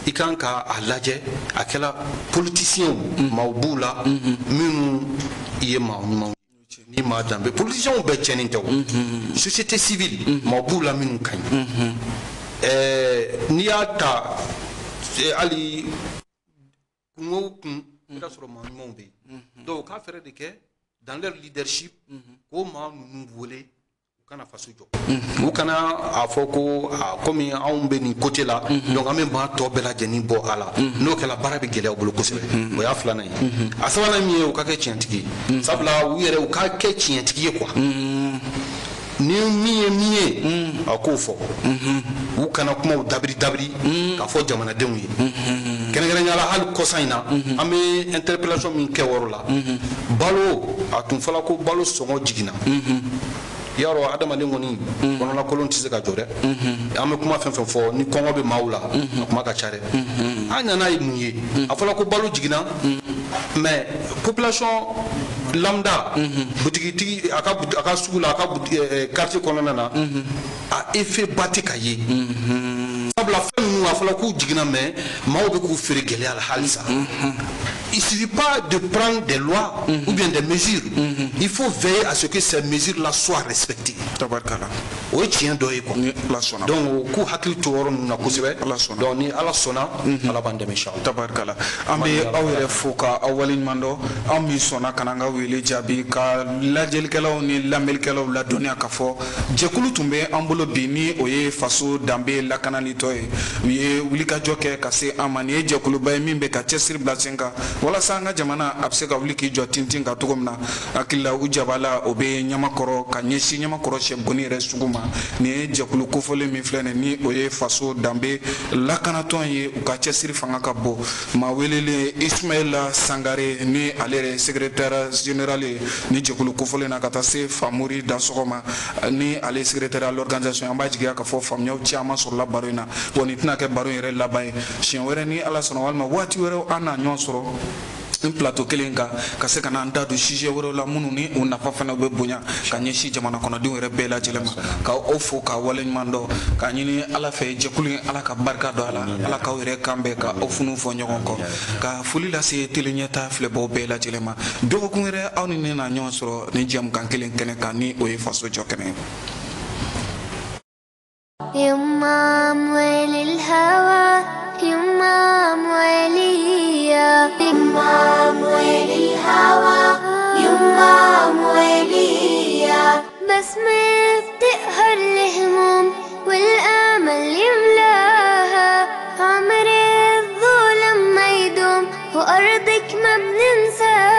i kan ka a lajɛ, a kɛla politicien maaw b'u la minnu ye maa ɲumanw ni maa danbe. Politiciens bɛɛ tiɲɛni tɛ o. Société civile maaw b'u la minnu ka ɲi. N'i y'a ta hali kun o kun I b'a sɔrɔ maa ɲumanw bɛ yen. Donc u ka fɛɛrɛ de kɛ dans leur leadership k'o maa ninnu wele u kana faso jɔ, u kana a fɔ ko komi anw bɛ nin côté la, donc an bɛ maa tɔ bɛɛ lajɛlen bɔ a la. N'o kɛra, baara bɛ gɛlɛya u bolo kosɛbɛ. O y'a filanan ye. A sabanan min ye, u ka kɛ tiɲɛtigi ye. Sabula u yɛrɛ, u ka kɛ tiɲɛtigi ye quoi. Ni min ye min ye, a k'o fɔ. U kana kumaw dabiri dabiri k'a fɔ jamanadenw ye. Kɛrɛnkɛrɛnnenya la, hali kɔsa in na, an bɛ interpellation min kɛ o yɔrɔ la, balo, a tun fɔla ko balo sɔngɔ jiginna. Yarɔ, adamaden kɔni kɔnɔlakolon tɛ se ka jɔ dɛ. An bɛ kuma fɛn fɛn fɔ, ni kɔngɔ bɛ maaw la, a kuma ka ca dɛ. An nana ye mun ye? A fɔla ko balo jiginna, mais population lambda, butigitigi a ka sugu la, a ka quartier kɔnɔna na, a effet ba tɛ ka ye. Sabula fɛn ninnu, a fɔla k'u jiginna, mais maaw bɛ k'u feere gɛlɛya la halisa. Il suffit pas de prendre des lois ou bien des mesures. Il faut veiller à ce que ces mesures-là soient respectées. Tabarikala. O ye tiɲɛ dɔ ye quoi. Ni Ala sɔnna. Donc k'u hakili to yɔrɔ ninnu na kosɛbɛ. Ala sɔnna. Donc ni Ala sɔnna, Ala b'an dɛmɛ inchallah. Tabarikala. An bɛ aw yɛrɛ fo ka aw waleɲuman dɔn, aw min sɔnna ka n'an ka wele jaabi ka lajɛlikɛlaw ni lamɛnnikɛlaw ladɔnniya k'a fɔ jɛkulu tun bɛ an bolo bi, ni o ye faso danbe lakanalitɔ ye. U ye wulikajɔ kɛ ka se an ma. Nin ye jɛkuluba ye min bɛ ka cɛsiri bila sen kan walasa an ka jamana a bɛ se ka wuli k'i jɔ tintin kan cogo min na. Hakili la, u jabala o bɛ Ɲamakɔrɔ ka ɲɛsin Ɲamakɔrɔ Sɛbuguni yɛrɛ sugu ma. Nin ye jɛkulu kofɔlen min filɛ nin ni o ye faso danbe lakanatɔn ye. U ka cɛsiri fanga ka bon. Maa welelen Ismaila Sangare, ni ale yɛrɛ secrétaire général ye ni jɛkulu kofɔlen na, ka taa se Famori Dansɔgɔ ma, ni ale secrétaire à l'organisation. An b'a jigiya k'a fɔ faamuyaw caman sɔrɔla baro in na. Wa nin tɛna kɛ baro in yɛrɛ laban ye. Siɲɛ wɛrɛ ni Ala sɔnna, walima waati wɛrɛw, an n'a ɲɔgɔn sɔrɔ n plateau kelen kan ka se ka n'an da don sujet wɛrɛw la minnu ni u nafa fana bɛ bonya ka ɲɛsin jamana kɔnɔdenw yɛrɛ bɛɛ lajɛlen ma. Ka aw fo k'a waleɲuman dɔn, k'a ɲini Ala fɛ jɛkulu in, Ala ka barika don a la, Ala k'aw yɛrɛ kan bɛn ka aw funu fɔ ɲɔgɔn kɔ, ka foli lase télé ɲɛta filɛbaw bɛɛ lajɛlen ma. Dɔgɔkun wɛrɛ, aw ni ne na ɲɔgɔn sɔrɔ ni jɛmukan kelen kɛnɛ kan, ni o ye faso jɔ kɛnɛ ye. يما أموال الهوى، يما أموالية، يما أموال الهوى، يما أموالية. بسمة بتقهر الهموم والأمل يملاها، عمر الظلم ما يدوم وأرضك ما بننساها.